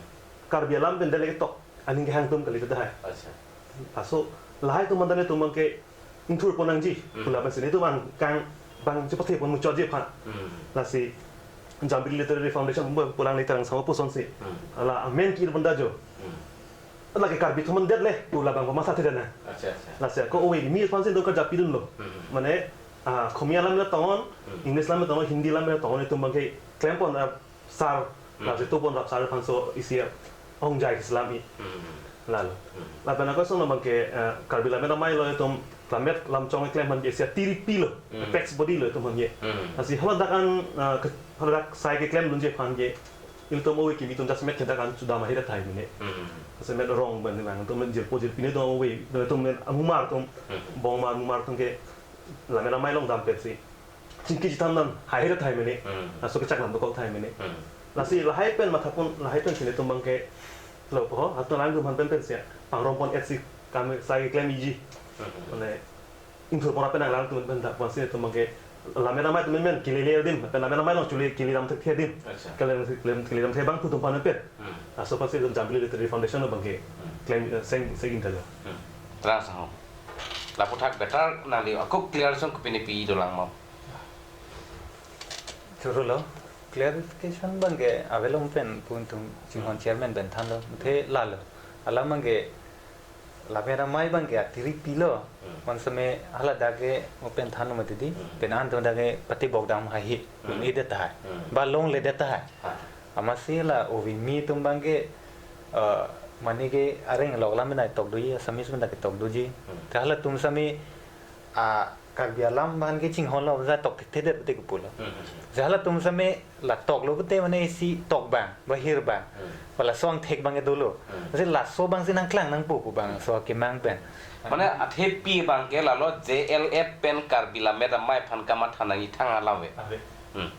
Karbi alam pen dele ketok aning kehang atum kalidet tahai. Acha. Laso lahai atum anta nelitum abang ke ingthurpon nangji, Hmm. pu lapen si nelitum abang kang bang chepathepon muchotji aphan. Hmm. Lasi Jambili Literary Foundation pu pulang le terang sama puson si. Hmm. Ala amen ki-ir pon ta jo. Hmm. Lake Karbi atum adet le, pu labang pama sa theda na. Acha, acha. Lasi ako ove kimi aphan si do kerja pidun lo. Hmm. Mane, ah, Komi alam le tongon, Hmm. English alam le tongon, Hindi alam le tongon, itum abang ke klempon, ah, sar, Hmm. lasi tupon rap sar aphan so isi ongjai keselam i. Hmm. Lalo. Hmm. Lapen ako song abang ke, eh, Karbi Lammet Amei lo itum Lammet Lamchong keklem aphan ke isi tiripi lo, Hmm. apex body lo itum aphan ke. Hmm. Lasi haladak an, eh, ke, haladak sai keklem dunji aphan ke. Ilitum ove kimi atum jasemet ke dak an chedam ahira tahai mene. Hmm. Jasemet rong ban nang atum jirpo jirpi netum ove, netum men amumar atum, Hmm. bongmar mumar atum ke Lammet Amei along dampet si chingki chethan dam ahira tahai mene. Hmm. Laso kechak lam dokok tahai mene. Hmm. Lasi lahai pen mathapon lahai pen si nelitum abang ke lo po, atum alanglitum aphan pen pen si pangrompon et si kam sai klemji. Hmm. Mane ingthurpon pen alanglitum pen ta aphan si nelitum abang ke Lammet Amei atum men kele le adim, pen Lammet Amei along chule kele dam thekthek adim. Acha. Kele, kele, kele dam thek bang pu atum aphan pen. Hmm. Laso aphan si Jambili Literary Foundation abang ke Hmm. klem, eh, seng, seng intel. Hmm. Terang sahong. Lapu thak better nangli ako clear song kopine pi dolang mo. Choro lo, clarification abang ke ave lo pen pu ingtung chinghon Hmm. chairman pen thanlo. Muthe lalo. Alam abang ke Lammet Amei abang ke atiripi lo. Hmm. Mon sitame haladak ke mo pen thanlo mati di. Hmm. Pen an atum dak ke pati bok dam hai hi. Hmm. Un-edet tahai. Hmm. Ba longledet tahai. Ha. Amatsi la ove kimi atum abang ke, eh, mane ke areng lok alam pen ta tok doji, Assamese pen ta ketok doji. Hmm. Te halatum sitame, ah, Karbi alam aphan ke chinghon lo, ja tok thekthedet pute kepu lo. Hmm. Ja halatum sitame la tok lo pute mane isi tok abang, bahir abang. Hmm. Ba laso angthek abang ke dolo. Hmm. Masi laso abang si nangklang nangpo pu abang, so kemang pen. Mane athepi abang ke lalo J L F pen Karbi Lammet Amei aphan kamatha nangji thang alam ave. Ave. Hmm.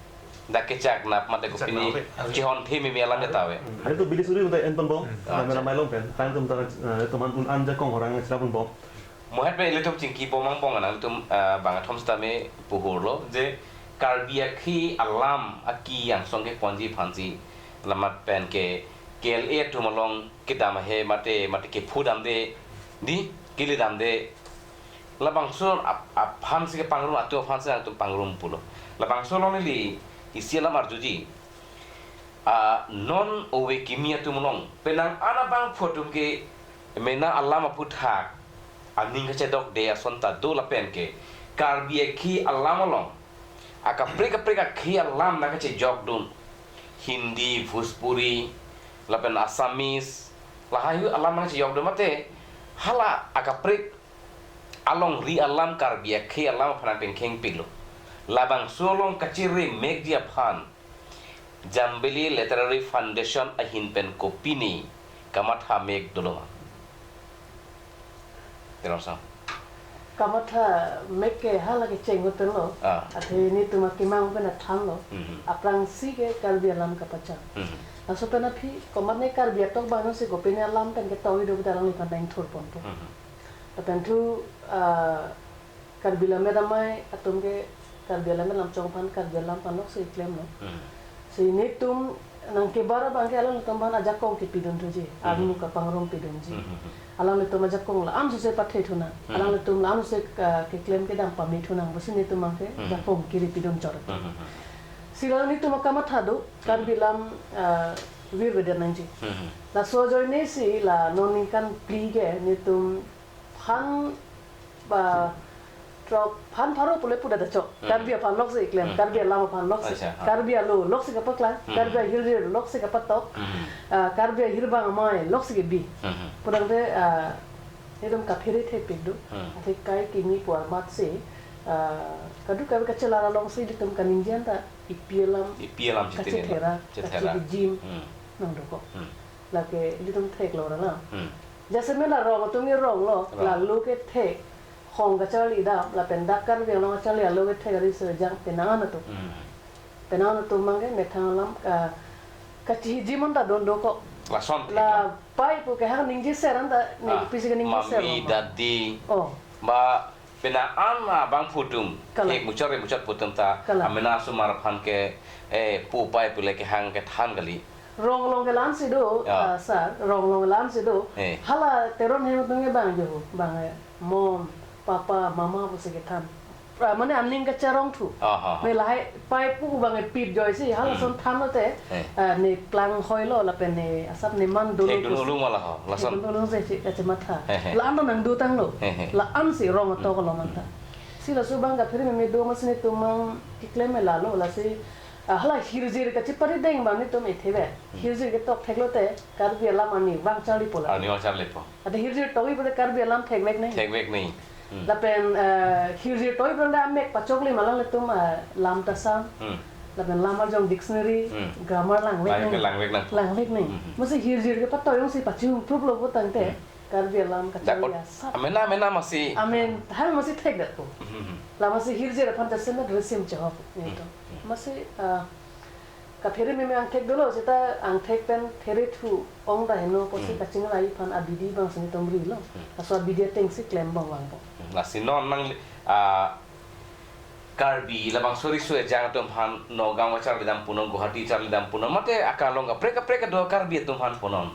Dak kechak nap mate Kechak kopine nap ave. Chihon theme me alam ta ave. Hmm. Hari tu bidi suri mate en pon bom. Hmm. Lammet Amei along pen. Tang tum tang, eh, tum an un an jakong orang chira pon bom. Mohet pen ilitum chingki bom angbong nangtum, eh, bang athom sitame puhur lo je Karbi akhei alam aki angsong keponji aphan si lamat pen ke K L A atum along kedam ahe mate mate kephu damde di kele damde labangso ap-, aphan si kepangrum atum aphan si nangtum pangrum pulo. Labangso along neli isi alam arjuji. Ah, non ove kimi atum along penang an abangphu atum ke mena alam aphuthak aning kachedokde ason ta do lapen ke Karbi akhei alam along akaprek kaprek akhei alam nangkachejokdun, Hindi, Bhojpuri, lapen Assamese, lahai hu alam nangchejokdun mate hala akaprek alongri alam Karbi akhei alam aphan nangpengkheng pilo. Labangso along kachere mekji aphan Jambili Literary Foundation ahin pen kopine kamatha mek dolo ma? Terang sang. Kamatha mek ke hala kecheng ahut pen lo. Ah. Athe netum akemang pen thanlo. Mhm. Aphrangsi ke Karbi alam kapacham. Mhm. Laso pen aphi komatne Karbi atok abang si kopine alam pen ketok ido pute alangliphan ta ingthurponpo. Mhm. Lapen thu, ah, Karbi Lammet Amei atum ke Karbi Lammet Lamchong aphan Karbi alam aphan lok si klemlo. Hmm. Si netum Nangkebar abang ke alanglitum aphan ajakong kepidun thuji, Hmm. arnu kapangrum pidunji. Hmm, hmm, hmm. Alanglitum ajakong la-an suse pathe thunang, Hmm. alanglitum la-an suse, ah, keklem kedam pame thunang pusi netum abang ke Hmm. jakong kiri pidun chot. Hmm, hmm, hmm. Si la netum akamatha do, Karbi alam, ah, virvedet nangji. Hmm, hmm. Laso ajoine si la non ningkan phli ke netum phan ba throk phan pharo pule puda da chok. Hmm. Karbi aphan loksi klem, Hmm. Karbi alam aphan loksi. Acha, ha. Karbi alo loksi kapaklang, Hmm. Karbi ahirjir loksi kapatok. Hmm. Ah, Karbi ahirbang amei loksi kebi. Hmm. Pudangte, ah, netum kaphere thepik do. Hmm. Athe kai kimi pu amat si, ah, kadokave kachelar alongsi netum kaningje anta epi alam Epi alam chitene, kachethera, chethera. kachihijim Hmm. nangdokok. Hmm. Lake netum theklo ra na. Hmm. Jasemet la rong atum ke ronglo, Rong. la lo kethek, hong kacharli dam, lapen dak Karbi Anglong kacharli alo kethek ari sejang penang atum. Hmm. Penang atum abang ke methang alam ka, kachihijim anta dondokok. Lason thek La lo. pai pu kehang ningjeser anta, ning Ah, pisi kaningjeser mami, lo. dadi. Oh. Ba penang an abangphu atum. Kalang. Thek muchot re muchot pu atum ta. Kalang. Amena asomar aphan ke, eh, pu pai pule kehang kethan kali. Rong along ke la-an si do, Ya. ah, sir, rong along la-an si do. Eh. Hala Teron ahem atum ke bang jo, bang, eh, mom, papa, mama pusi kethan. Ah, mane aning kacharong thu. Aha. Ne lahai pai pu abang, eh, pit joisi, hala Hmm. son than lote, Eh. ah, ne klang hoilo, lapen ne asap ne man dolo Thekdun pusi. ulung mala ho, lason. Thekdun ulung si, si kachematha. He, he. La-an nangdutanglo. He, he. La-an si rong atok Hmm. along anta. Si laso abang kaphere meme do amatsi netum abang keklem lalo, lasi, ah, hala hirjir kachiparideng abang netum ethebe. Hmm. Hirjir ketok theklote, Karbi alam arnivang charlipo la. Arnivang charlipo. Athe hirjir tokji pute Karbi alam thekvek nangji. Thekvek nangji. Hmm. Lapen, eh, hirjir tokji pute amek pachokle ma alanglitum, eh, lam ta sang. Hmm. Lapen lam arjong dictionary, Hmm. grammar langvek Langvek, nangji. langvek nang. Langvek nangji. Hmm. Amatsi hirjir kepatok jongsi pachihum pruplo putangte, Hmm. Karbi alam Dak kacharli kot asap. amena, amena amatsi. Amen, hang amatsi thekdetpo. Hmm. La amatsi hirjir aphan jasemet resim chehok. Hmm. Netum. Hmm. Amatsi, ah, kaphere meme angthek dolo, seta angthek pen phere thu ong ta heno pusi Hmm. kachinglai aphan abidi abang si netum rilo. Hmm. Laso abidi atengsi klem abang vangpo. Hmm. Lasi non nang, ah, Karbi labangso riso ejang atum aphan Nagaon charlidam punon, Guwahati charlidam punon, mate akalong kaprek kaprek kedo Karbi atum aphan punon.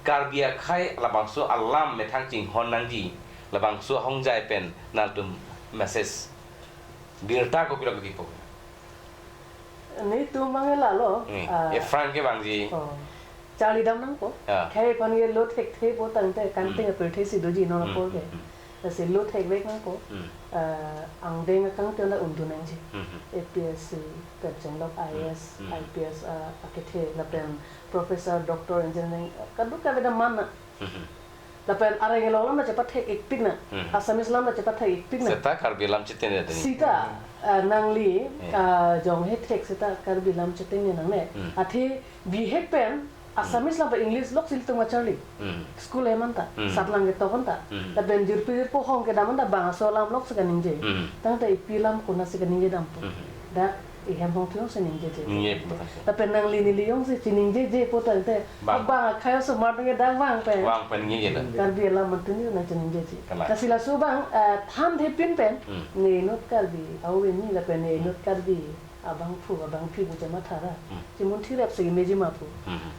Karbi akhei labangso alam methang chinghon nangji, labangso ahongjai pen nangtum message birta kopilo kepipo? Netum abang ke lalo, Hmm. ah, Efrain ke bangji. Oh. Charlidam nangpo. Ah. Khei aphan ke lo thekthe putangte kangting Hmm. apirthe si doji non Hmm, apor ke. hmm, hmm. Lasi lo thekvek nangpo. Hmm. Ah, angdeng akangting ta undun nangji. Hmm, hmm. A P S C, pepcheng lok Hmm, I A S, hmm. I P S, ah, akethe, lapen professor, doctor, engineering, ah, kadokave ta man na. Hmm, hmm. Lapen areng along alam ta chepathek ikpik nang. Hmm. Assamese alam ta chepathek ikpik nang. Seta Karbi alam chitene tani. Seta, ah, nangli, Hmm. ah, jong he thek seta Karbi alam chitene nangne. Hmm. Athe bihek pen Assamese alam ba English loksi ilitum kacharli. Hmm. School ahem anta, Hmm. saplang ketok anta. Hmm. Lapen jirpi jirpo hong kedam anta bang aso alam loksi kaningje. Hmm. Tangte epi alam konatsi kaningje dampo. Hmm. Dak ehem hong thu jongsi ningjeje. Ningje po ta. Lapen nangli neli jongsi chiningjeje putangte. Bang. Bang akhei osomar atum ke dak vang pen. Vang pen ningjeje la. Karbi alam mantuni nang chiningjeje. Kalang. Lasi laso abang, eh, thanthepin pen. Hmm. Ne inut Karbi, au ini lapen ne inut Karbi abangphu, abangpi pu chematha ra. Hmm. Chimunthi rep si meji ma pu. Hmm.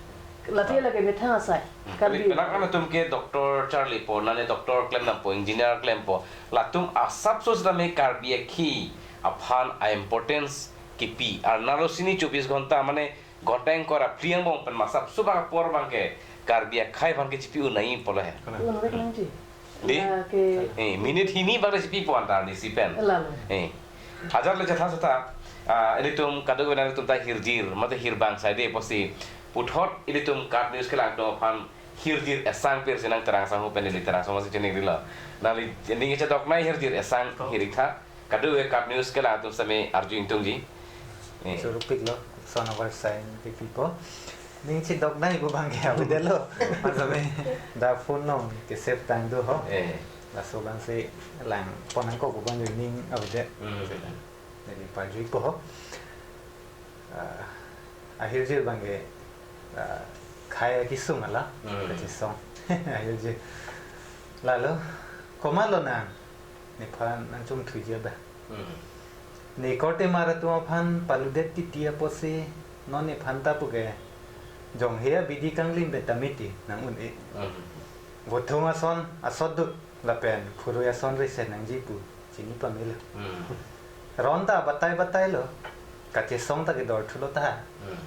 Lati Ah. lake methang asai. Hmm. Karbi. Kali penang an atum ke doctor charlipo, nane doctor klemdampo, engineer klempo. Latum asapso sitame Karbi akhei aphan a-importance kipi. Arnalo sini chobis ghonta, mane ghonta ingkoi ra phli angbong pen ma asapso bang apor abang ke Karbi akhei aphan ke chipi un nangji pulo he. Kalang. Unvek nangji. Di? Lake Eh, minute hini bang chipipo anta arnisi pen. Lalo. Eh. Hajar le chetha seta, ah, ilitum kadokave nangtum ta hirjir, mate hirbang saide pusi. Puthot ilitum KAT News kelang atum aphan hirjir esang pirsi nang terang sanghu pen ili terang sanghu si chiningri lo. Nangli ning chedok nai hirjir esang Oh. hirik tha. Kadokave KAT News kelang atum sitame arju ingtungji. Eh. Choro piklo, son of our sign people. Ning chedok nai pu abang ke avedetlo. Masame dak phone along ke save tang do ho. Eh. Laso abang si langpon nangkok pu abang ning avedet. Hmm. Jadi pajuipo ho. Ah, ahirjir abang ke, ah, khei akesung ala, Hmm. kachesong. Ahirjir. Lalo, komatlo nang, nephan nangchongthuji abang. Hmm. Ne korte mar atum aphan paludet titi apotsi, non nephan ta pu ke, Jonghe abidi kanglim pen ta miti nang-un-e. Hmm. Vothung ason asot do lapen khurui ason resen nangji pu chini pamelo. Hmm. Ron ta batai batai lo. Kachesong ta kedor thulo ta. Hmm.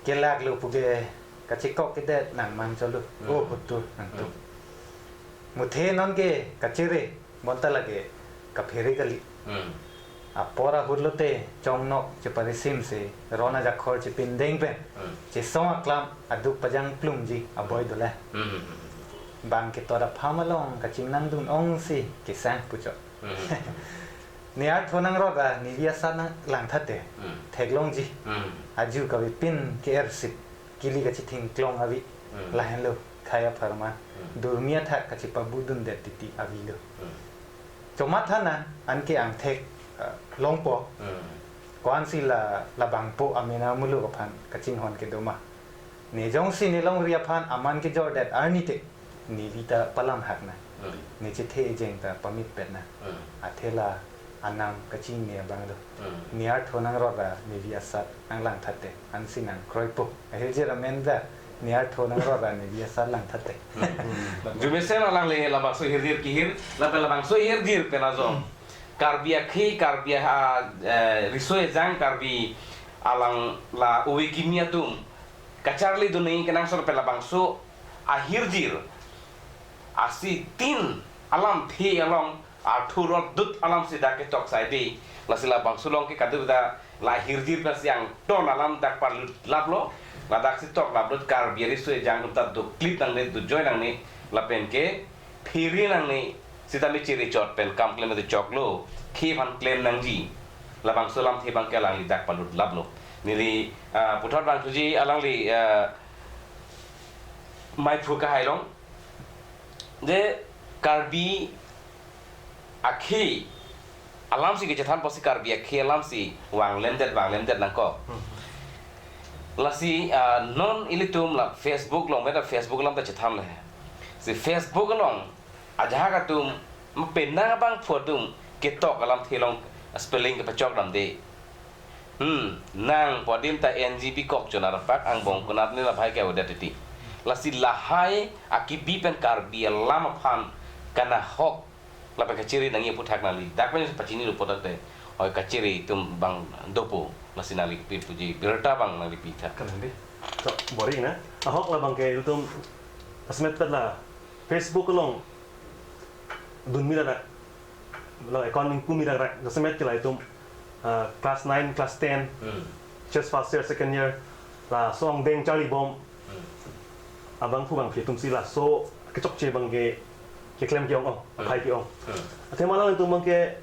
Kelak lo puke kachekok kedet nang mang cholo. Hmm. Oh, hutur nang tu. Hmm. Muthe non ke kachere bonta lake kaphere kali. Hmm. Apor ahut lote chongnok cheparisim si ron ajakhor chepindeng pen. Hmm. Chesong aklam aduk pajang plumji aboi dolang. Hmm. Bang ketot apham along kachingnang dun ong si kesang puchot. Hmm. Ne artho nangrot ra nevi asat nang langthat te. Hmm. Theklongji. Hmm. Aju kavepin ke-ersip. Kili kachithingklong avi. Hmm. Lahenlo khei apharman. Hmm. Durmi athak kachepabudundet titi avilo. Hmm. Chomatha nang anke angthek, eh, longpo. Hmm. Ko-ansi la, labangpo amena muluk aphan kachinghon kedo ma. Ne jongsi ne longri aphan aman kejordet arni te, nevi ta palamhak nang. Hmm. Ne chethe ejeng ta pamitpet nang. Hmm. Athe la anam kachinine abang do. Hmm. Ne artho nangrot ra nevi asat nang langthat te, ansi nang kroipo. Ahirjir amen ta ne artho nangrot ra nevi asat langthat te. Hmm. Jumesen alangli labangso ahirjir kehir, lapen labangso ahirjir pen ajo. Hmm. Karbi akhei, Karbi a, eh, riso ejang, Karbi alang la ove kimi atum kacharli dun nangji kenangsot pen labangso ahirjir asi tin alamthe along arthu rot dut alam si dak ketok sai de, lasi labangso along ke kadokave ta la ahirjir pen si angton alam dak parlut laplo, ladak si tok laplo, Karbi ariso ejang atum ta doklip nangne, dojoi nangne, lapen ke phere nangne, sitame chere chot pen kam klem ate choklo, khei aphan klem nangji, labangso alamthe abang ke alangli dak parlut laplo. Neli, ah, puthot vangthuji alangli, ah, maiphu kahai along, je Karbi akhei alam si kechethan pusi Karbi akhei alam si vanglemdet, vanglemdet nangkok. Hmm. Lasi, ah, non ilitum la Facebook along, meta Facebook alam ta chethan le. Si Facebook along ajahak atum, penang abangphu atum ketok alamthe along spelling kepachok damde. Hmm, nang pu adim ta N G bikok chonarpak angbong konat ne labhai ke-avedet titi. Lasi lahai akibi pen Karbi alam aphan kanahok lapen kachere nangji aputhak nangli dak pen pachini lo puthak te. Oi, kachere atum abang dopo, lasi nangli pi puji birta abang nangli pitha. Kalang dei. To, bor-i na. Ahok labang ke ilitum asmet pet la Facebook along dunmi rak rak, la account ingkumi rak rak, jasemet ke la itum, ah, class nine, class ten, Hmm. just first year, second year, laso angdeng charlibom. Hmm. Abangphu bangphi atum si laso kechokche abang ke, keklem ke-ong-ong, Hmm. aphai ke-ong. Hmm. Athema alangtum abang ke,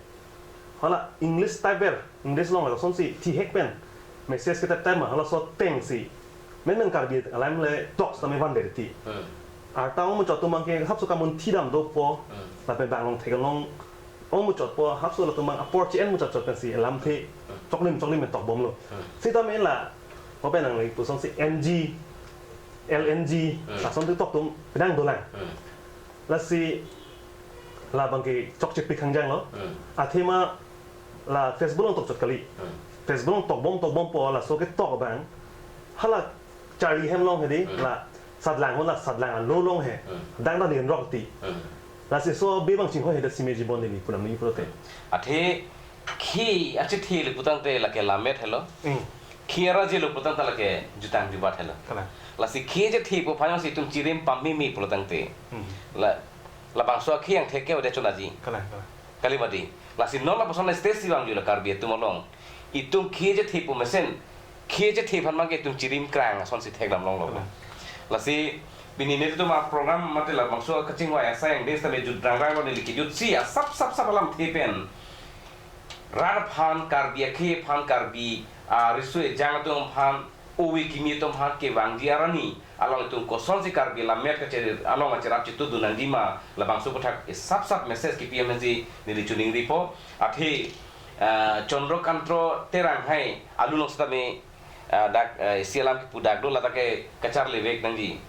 hala English type ber, English along la kosonsi thihek pen message ketep tep ma, halaso ateng si. Menang Karbi alam le tok sitame vandet titi. Hmm. Arta ong muchot atum abang ke hapso kamunthi dam dopo. Hmm. Lapen bang along theklong ong muchotpo, hapso latum abang apor che-en muchot chot pensi alamthe Hmm. choklim choklim pen tokbomlo. Hmm. Sitame la, open nangli pusonsi N G, L N G, Hmm. lason tok atum penang dolang. Hmm. Lasi labang ke chokchepik hangjang lo. Hmm. Athema la Facebook along tokchot kali. Hmm. Facebook along tokbom tokbompo, laso ketok abang hala charli hem along he dei, Hmm. la Sadlang ho, la Sadlang alo along he. Hmm. Dang ta len rok ti. Hmm. Lasi so be abang chinghoi he dei sime jibon dei ni punam ni pulote. Athe khei achethe le putangte lake lammet helo. Hmm. Khei arje le putangte lake jutang jubat helo. Kalang. Lasi khei achethe pu aphan si itum chirim pameme pulotangte. Hmm. La, labangso akhei angthek ke ode chonaji. Kalang, kalang. Kali mati. Lasi non lapuson stage si vangjulo Karbi atum along. Itum khei achethe pu mesen, khei achethe aphan abang ke itum chirim krang asonsi thekdam longlo. Kalang. Lasi pini nelitum aprogram mate labangso kachingvai asai angdeng sitame jut rangrang lo, neli kejutsi asap sap sap alamthe pen rat aphan, Karbi akhei aphan, Karbi, ah, riso ejang atum aphan, ove kimi atum aphan kevangji arni along itum kosonsi Karbi lammet kachere along acherap chetudun nangji ma, labangso aputhak sap sap message kepi amensi neli choningripo. Athe, ah, Chandrakanta Terang hai alun along sitame, ah, dak, ah, isi alam kepu dak do, lata ke kacharlivek nangji.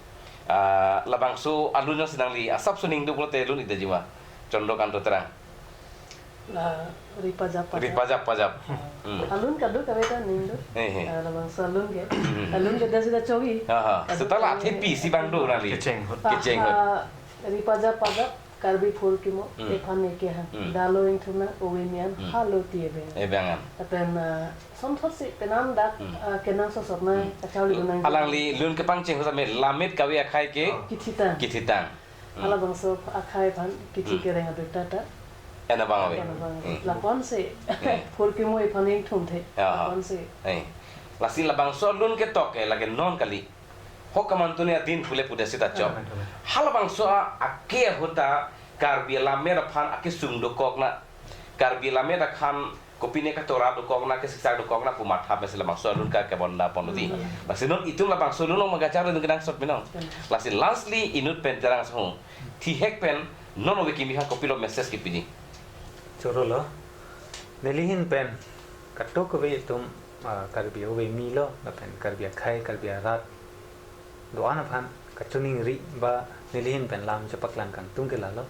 Ah, labangso alun along si nangli asapso ning do pulote lun-ik damji ma, Chandrakanta Terang? La ri pajap pajap. Ri pajap pajap. Hmm. Alun kadokave ta ning do. Eh, eh. Ah, labangso alun ke. Hmm. Alun ke da sida chogi. Aha. Kadokave. Seta la athepi si bang do nangli. Kecheng ahut. Ah, kecheng ahut. Ah, ri pajap pajap Karbi phurkimo, hmm, ephan eke han. Hmm. Dalo ingthum nang ove mian, hmm, halo ti eve. Eve an. Lapen, ah, sonthot si penang dak, hmm, ah, kenangsot sot nang, hmm, kacharli nang. Alangli lun kepangcheng ahut sitame lammet kave akhai ke? Oh. Kithitang. Kithitang. Hmm. Halabangso akhai aphan kithi, hmm, kereng abirta ta. Ena bang ave. Ena bang ave. Hmm. Lapuan si. Hmm. Phurkimo ephan ingthumthe. Ya. Lapuan si. Eh. Lasi labangso alun ketok ke lake non kali. Ho kamantu ne adin pule pudet sita chok. Ah, betul. Halabangso a, ake ahut ta Karbi alammet aphan akesung dokok na. Karbi alammet aphan kopine katora dokok na, kesiksak dokok na pu matha pensi labangso alun ke kebonda pon di. Hmm. Lasi non itum labangso alun along ma kacharli kenangsot binong. Hmm. Lasi lastly inut pen terang song. Thihek pen non ove kimi aphan kopilo message kepiji? Choro lo. Neli ahin pen kadokave itum, ah, Karbi ove kimi lo, lapen Karbi akhai, Karbi arat do-an aphan kachiningri ba neli ahin pen lam chepaklang kangtung ke lalo.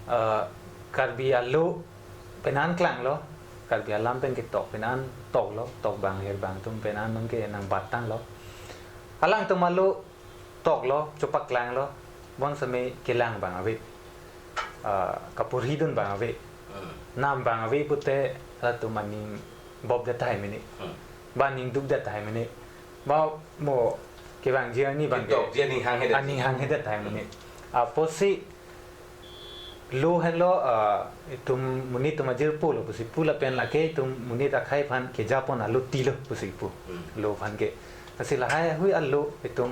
Ah, Karbi alo penan klanglo, Karbi alam pen ketok penan toklo, tok bang her bang atum penan non ke nangbat tanglo. Alangtum alo toklo, chepaklanglo, bonsitame kelang bang ave. Ah, kaporhidun bang ave. Hmm. Nam bang ave pute latum aning bobdet tahai mene. Hmm. Ba aning dukdet tahai mene. Ba mo kevangji arni bang ke. Kedokji aning hanghedet. Aning hanghedet tahai mene. Hmm. Apotsi lo henlo, ah, itum monit atum ajirpo lo pusi pu lapen lake itum monit akhai aphan kejapon alo tilo pusi pu. Hmm. Lo aphan ke. Lasi lahai hui alo itum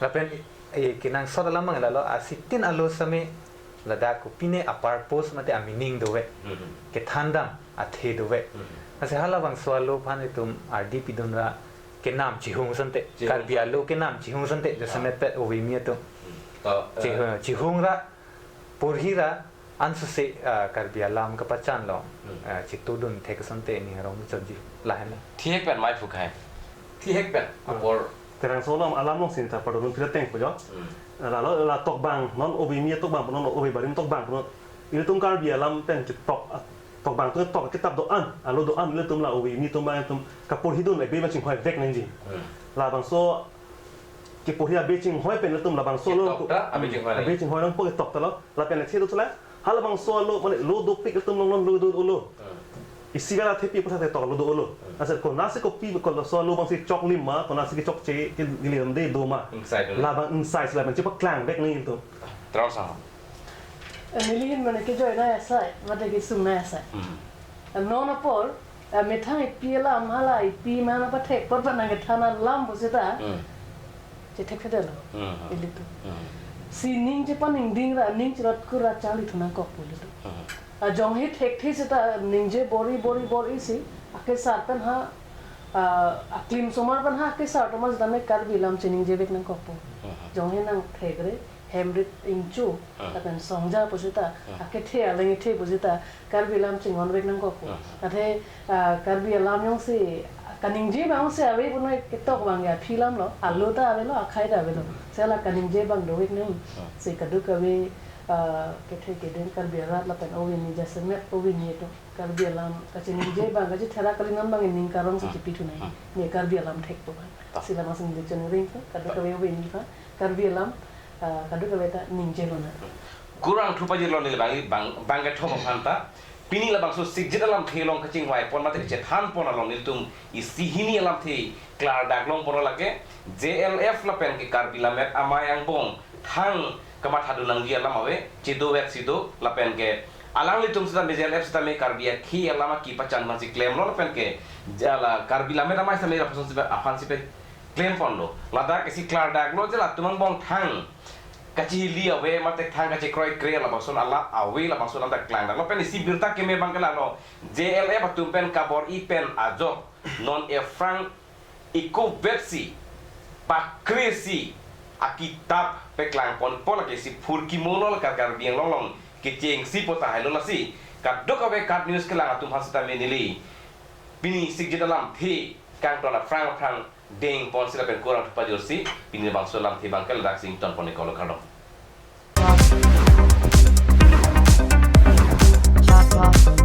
lapen, eh, kenangsot alam abang lalo, asitin alo sitame ladak kopine a-purpose mate a-meaning dove. Hmm. Kethandam athe dove. Hmm. Lasi halabangso alo aphan itum ardi pidun ra kenam chihung asonte. Chihung. Karbi alo kenam chihung asonte, ah, jasemet pet ove kimi atum. Hmm. To, eh, chihung, chihung ra, porhi ra, ansose, ah, Karbi alam kapachan along, hmm, ah, chitudun thek asonte ning arong chonji lahenlo. Thihek pen mai phu khai. Thihek pen, ah, apor. Terang so alam, alam alongsi ta pardon pira teng pujo. Hmm. Lalo la tokbang, non ove kimi tokbang, non ove barim tokbang, non. Ilitum Karbi alam pen chitok, ah, tokbang atum tok kitap do-an, alo do-an, ilitum la ove kimi atum abang atum kaporhidun abe abang chinghoi vek nangji. Hmm. Labangso keporhi abe chinghoi pen ilitum labangso lo. Ketok ta, abe chinghoi nang. Abe chinghoi nangpo ketok ta lo. Lapen le chedo chula. Halabangso alo, mane lo dopik ilitum along lo do-olo. Hmm. Isi vala thepi pusa ketok lo do-olo. Hmm. Asal konatsi kopi ko laso alo abangsi choklim ma, konatsi kechokche, ke gilim de do ma. Ingsai do. Labang ingsai sila abang chepaklang vek nangji ilitum. Terang sa. Eh, neli ahin mane kejoi nai asai, mate kesung nai asai. Hmm. Eh, non apor, eh, methang epi alam hala epi mana pathek apor pa nangkethan alam pusita. Hmm. Chethekthedetlo. Hmm. Ilitum. Hmm. Si ning chepaningding ra, ning cherot kur ra charlithu nangkok pu ilitum. Hmm. Ah, jongsi thekthe sita ningje bor-i bor-i bor-i si, akesar pen ha, ah, aklim osomar pen ha, akesar atum sitame Karbi alam chiningje vek nangkokpo. Hmm. Jongsi nangthekre, hem rit ingchu, hmm, lapen songja pusita, hmm, akethe aleng ethe pusita, Karbi alam chinghon vek nangkokpo. Hmm. Athe, ah, Karbi alam jongsi, kaningje abang si ave punon ketok abang ya aphi alam lo, alo ta avelo, akhai ta avelo. Sela kaningje abang dovek nang, hmm, si kadokave, ah, kethe kedeng Karbi arat lapen ove kimi jasemet ove kimi atum. Karbi alam, kachiningje abang, kachithera kali non abang ning karong si, hmm, chipithu nai. Hmm. Ne Karbi alam thekpo abang. Ta. Sila masing di chonring ko, kadokave ove kimi aphan, Karbi alam, ah, kadokave ta ningje lonang. Kurvangthu pajirlo neli bang, bang, bang kethom aphan ta. Pini labangso Sikjit alamthe along kachingvai pon mate kachethan pon along nelitum isi hini alamthe klardak longponlo lake, J L F lapen ke Karbi Lammet Amei angbong thang kamathadun nangji alam ave, chedovek si do, lapen ke alanglitum sitame J L F sitame Karbi akhei alam akepachan nangsi klemlo lapen ke, jala Karbi Lammet Amei sitame lapuson si aphan si pe klem ponlo. Ladak isi klardaklo je latum angbong thang kachihili ave mate thang kachekroikre labangson alam ave, labangson alam ta klangdaklo pen isi birta keme abang ke lalo, J L F atum pen kabor-i pen ajok non aphrang ikovetsi, pakresi akitap peklang ponpo lake isi phurkimo lo, Kar-, Karbi Anglong along kechengsi po tahai lo. Lasi kadokave KAT News kelang atum aphan sitame neli pini Sikjit alamthe kangton aphrang aphrang deng ponsi lapen kurvangthu pajirsi pini labangso alamthe abang ke ladak si ington pon-iklo, kardom. Bye.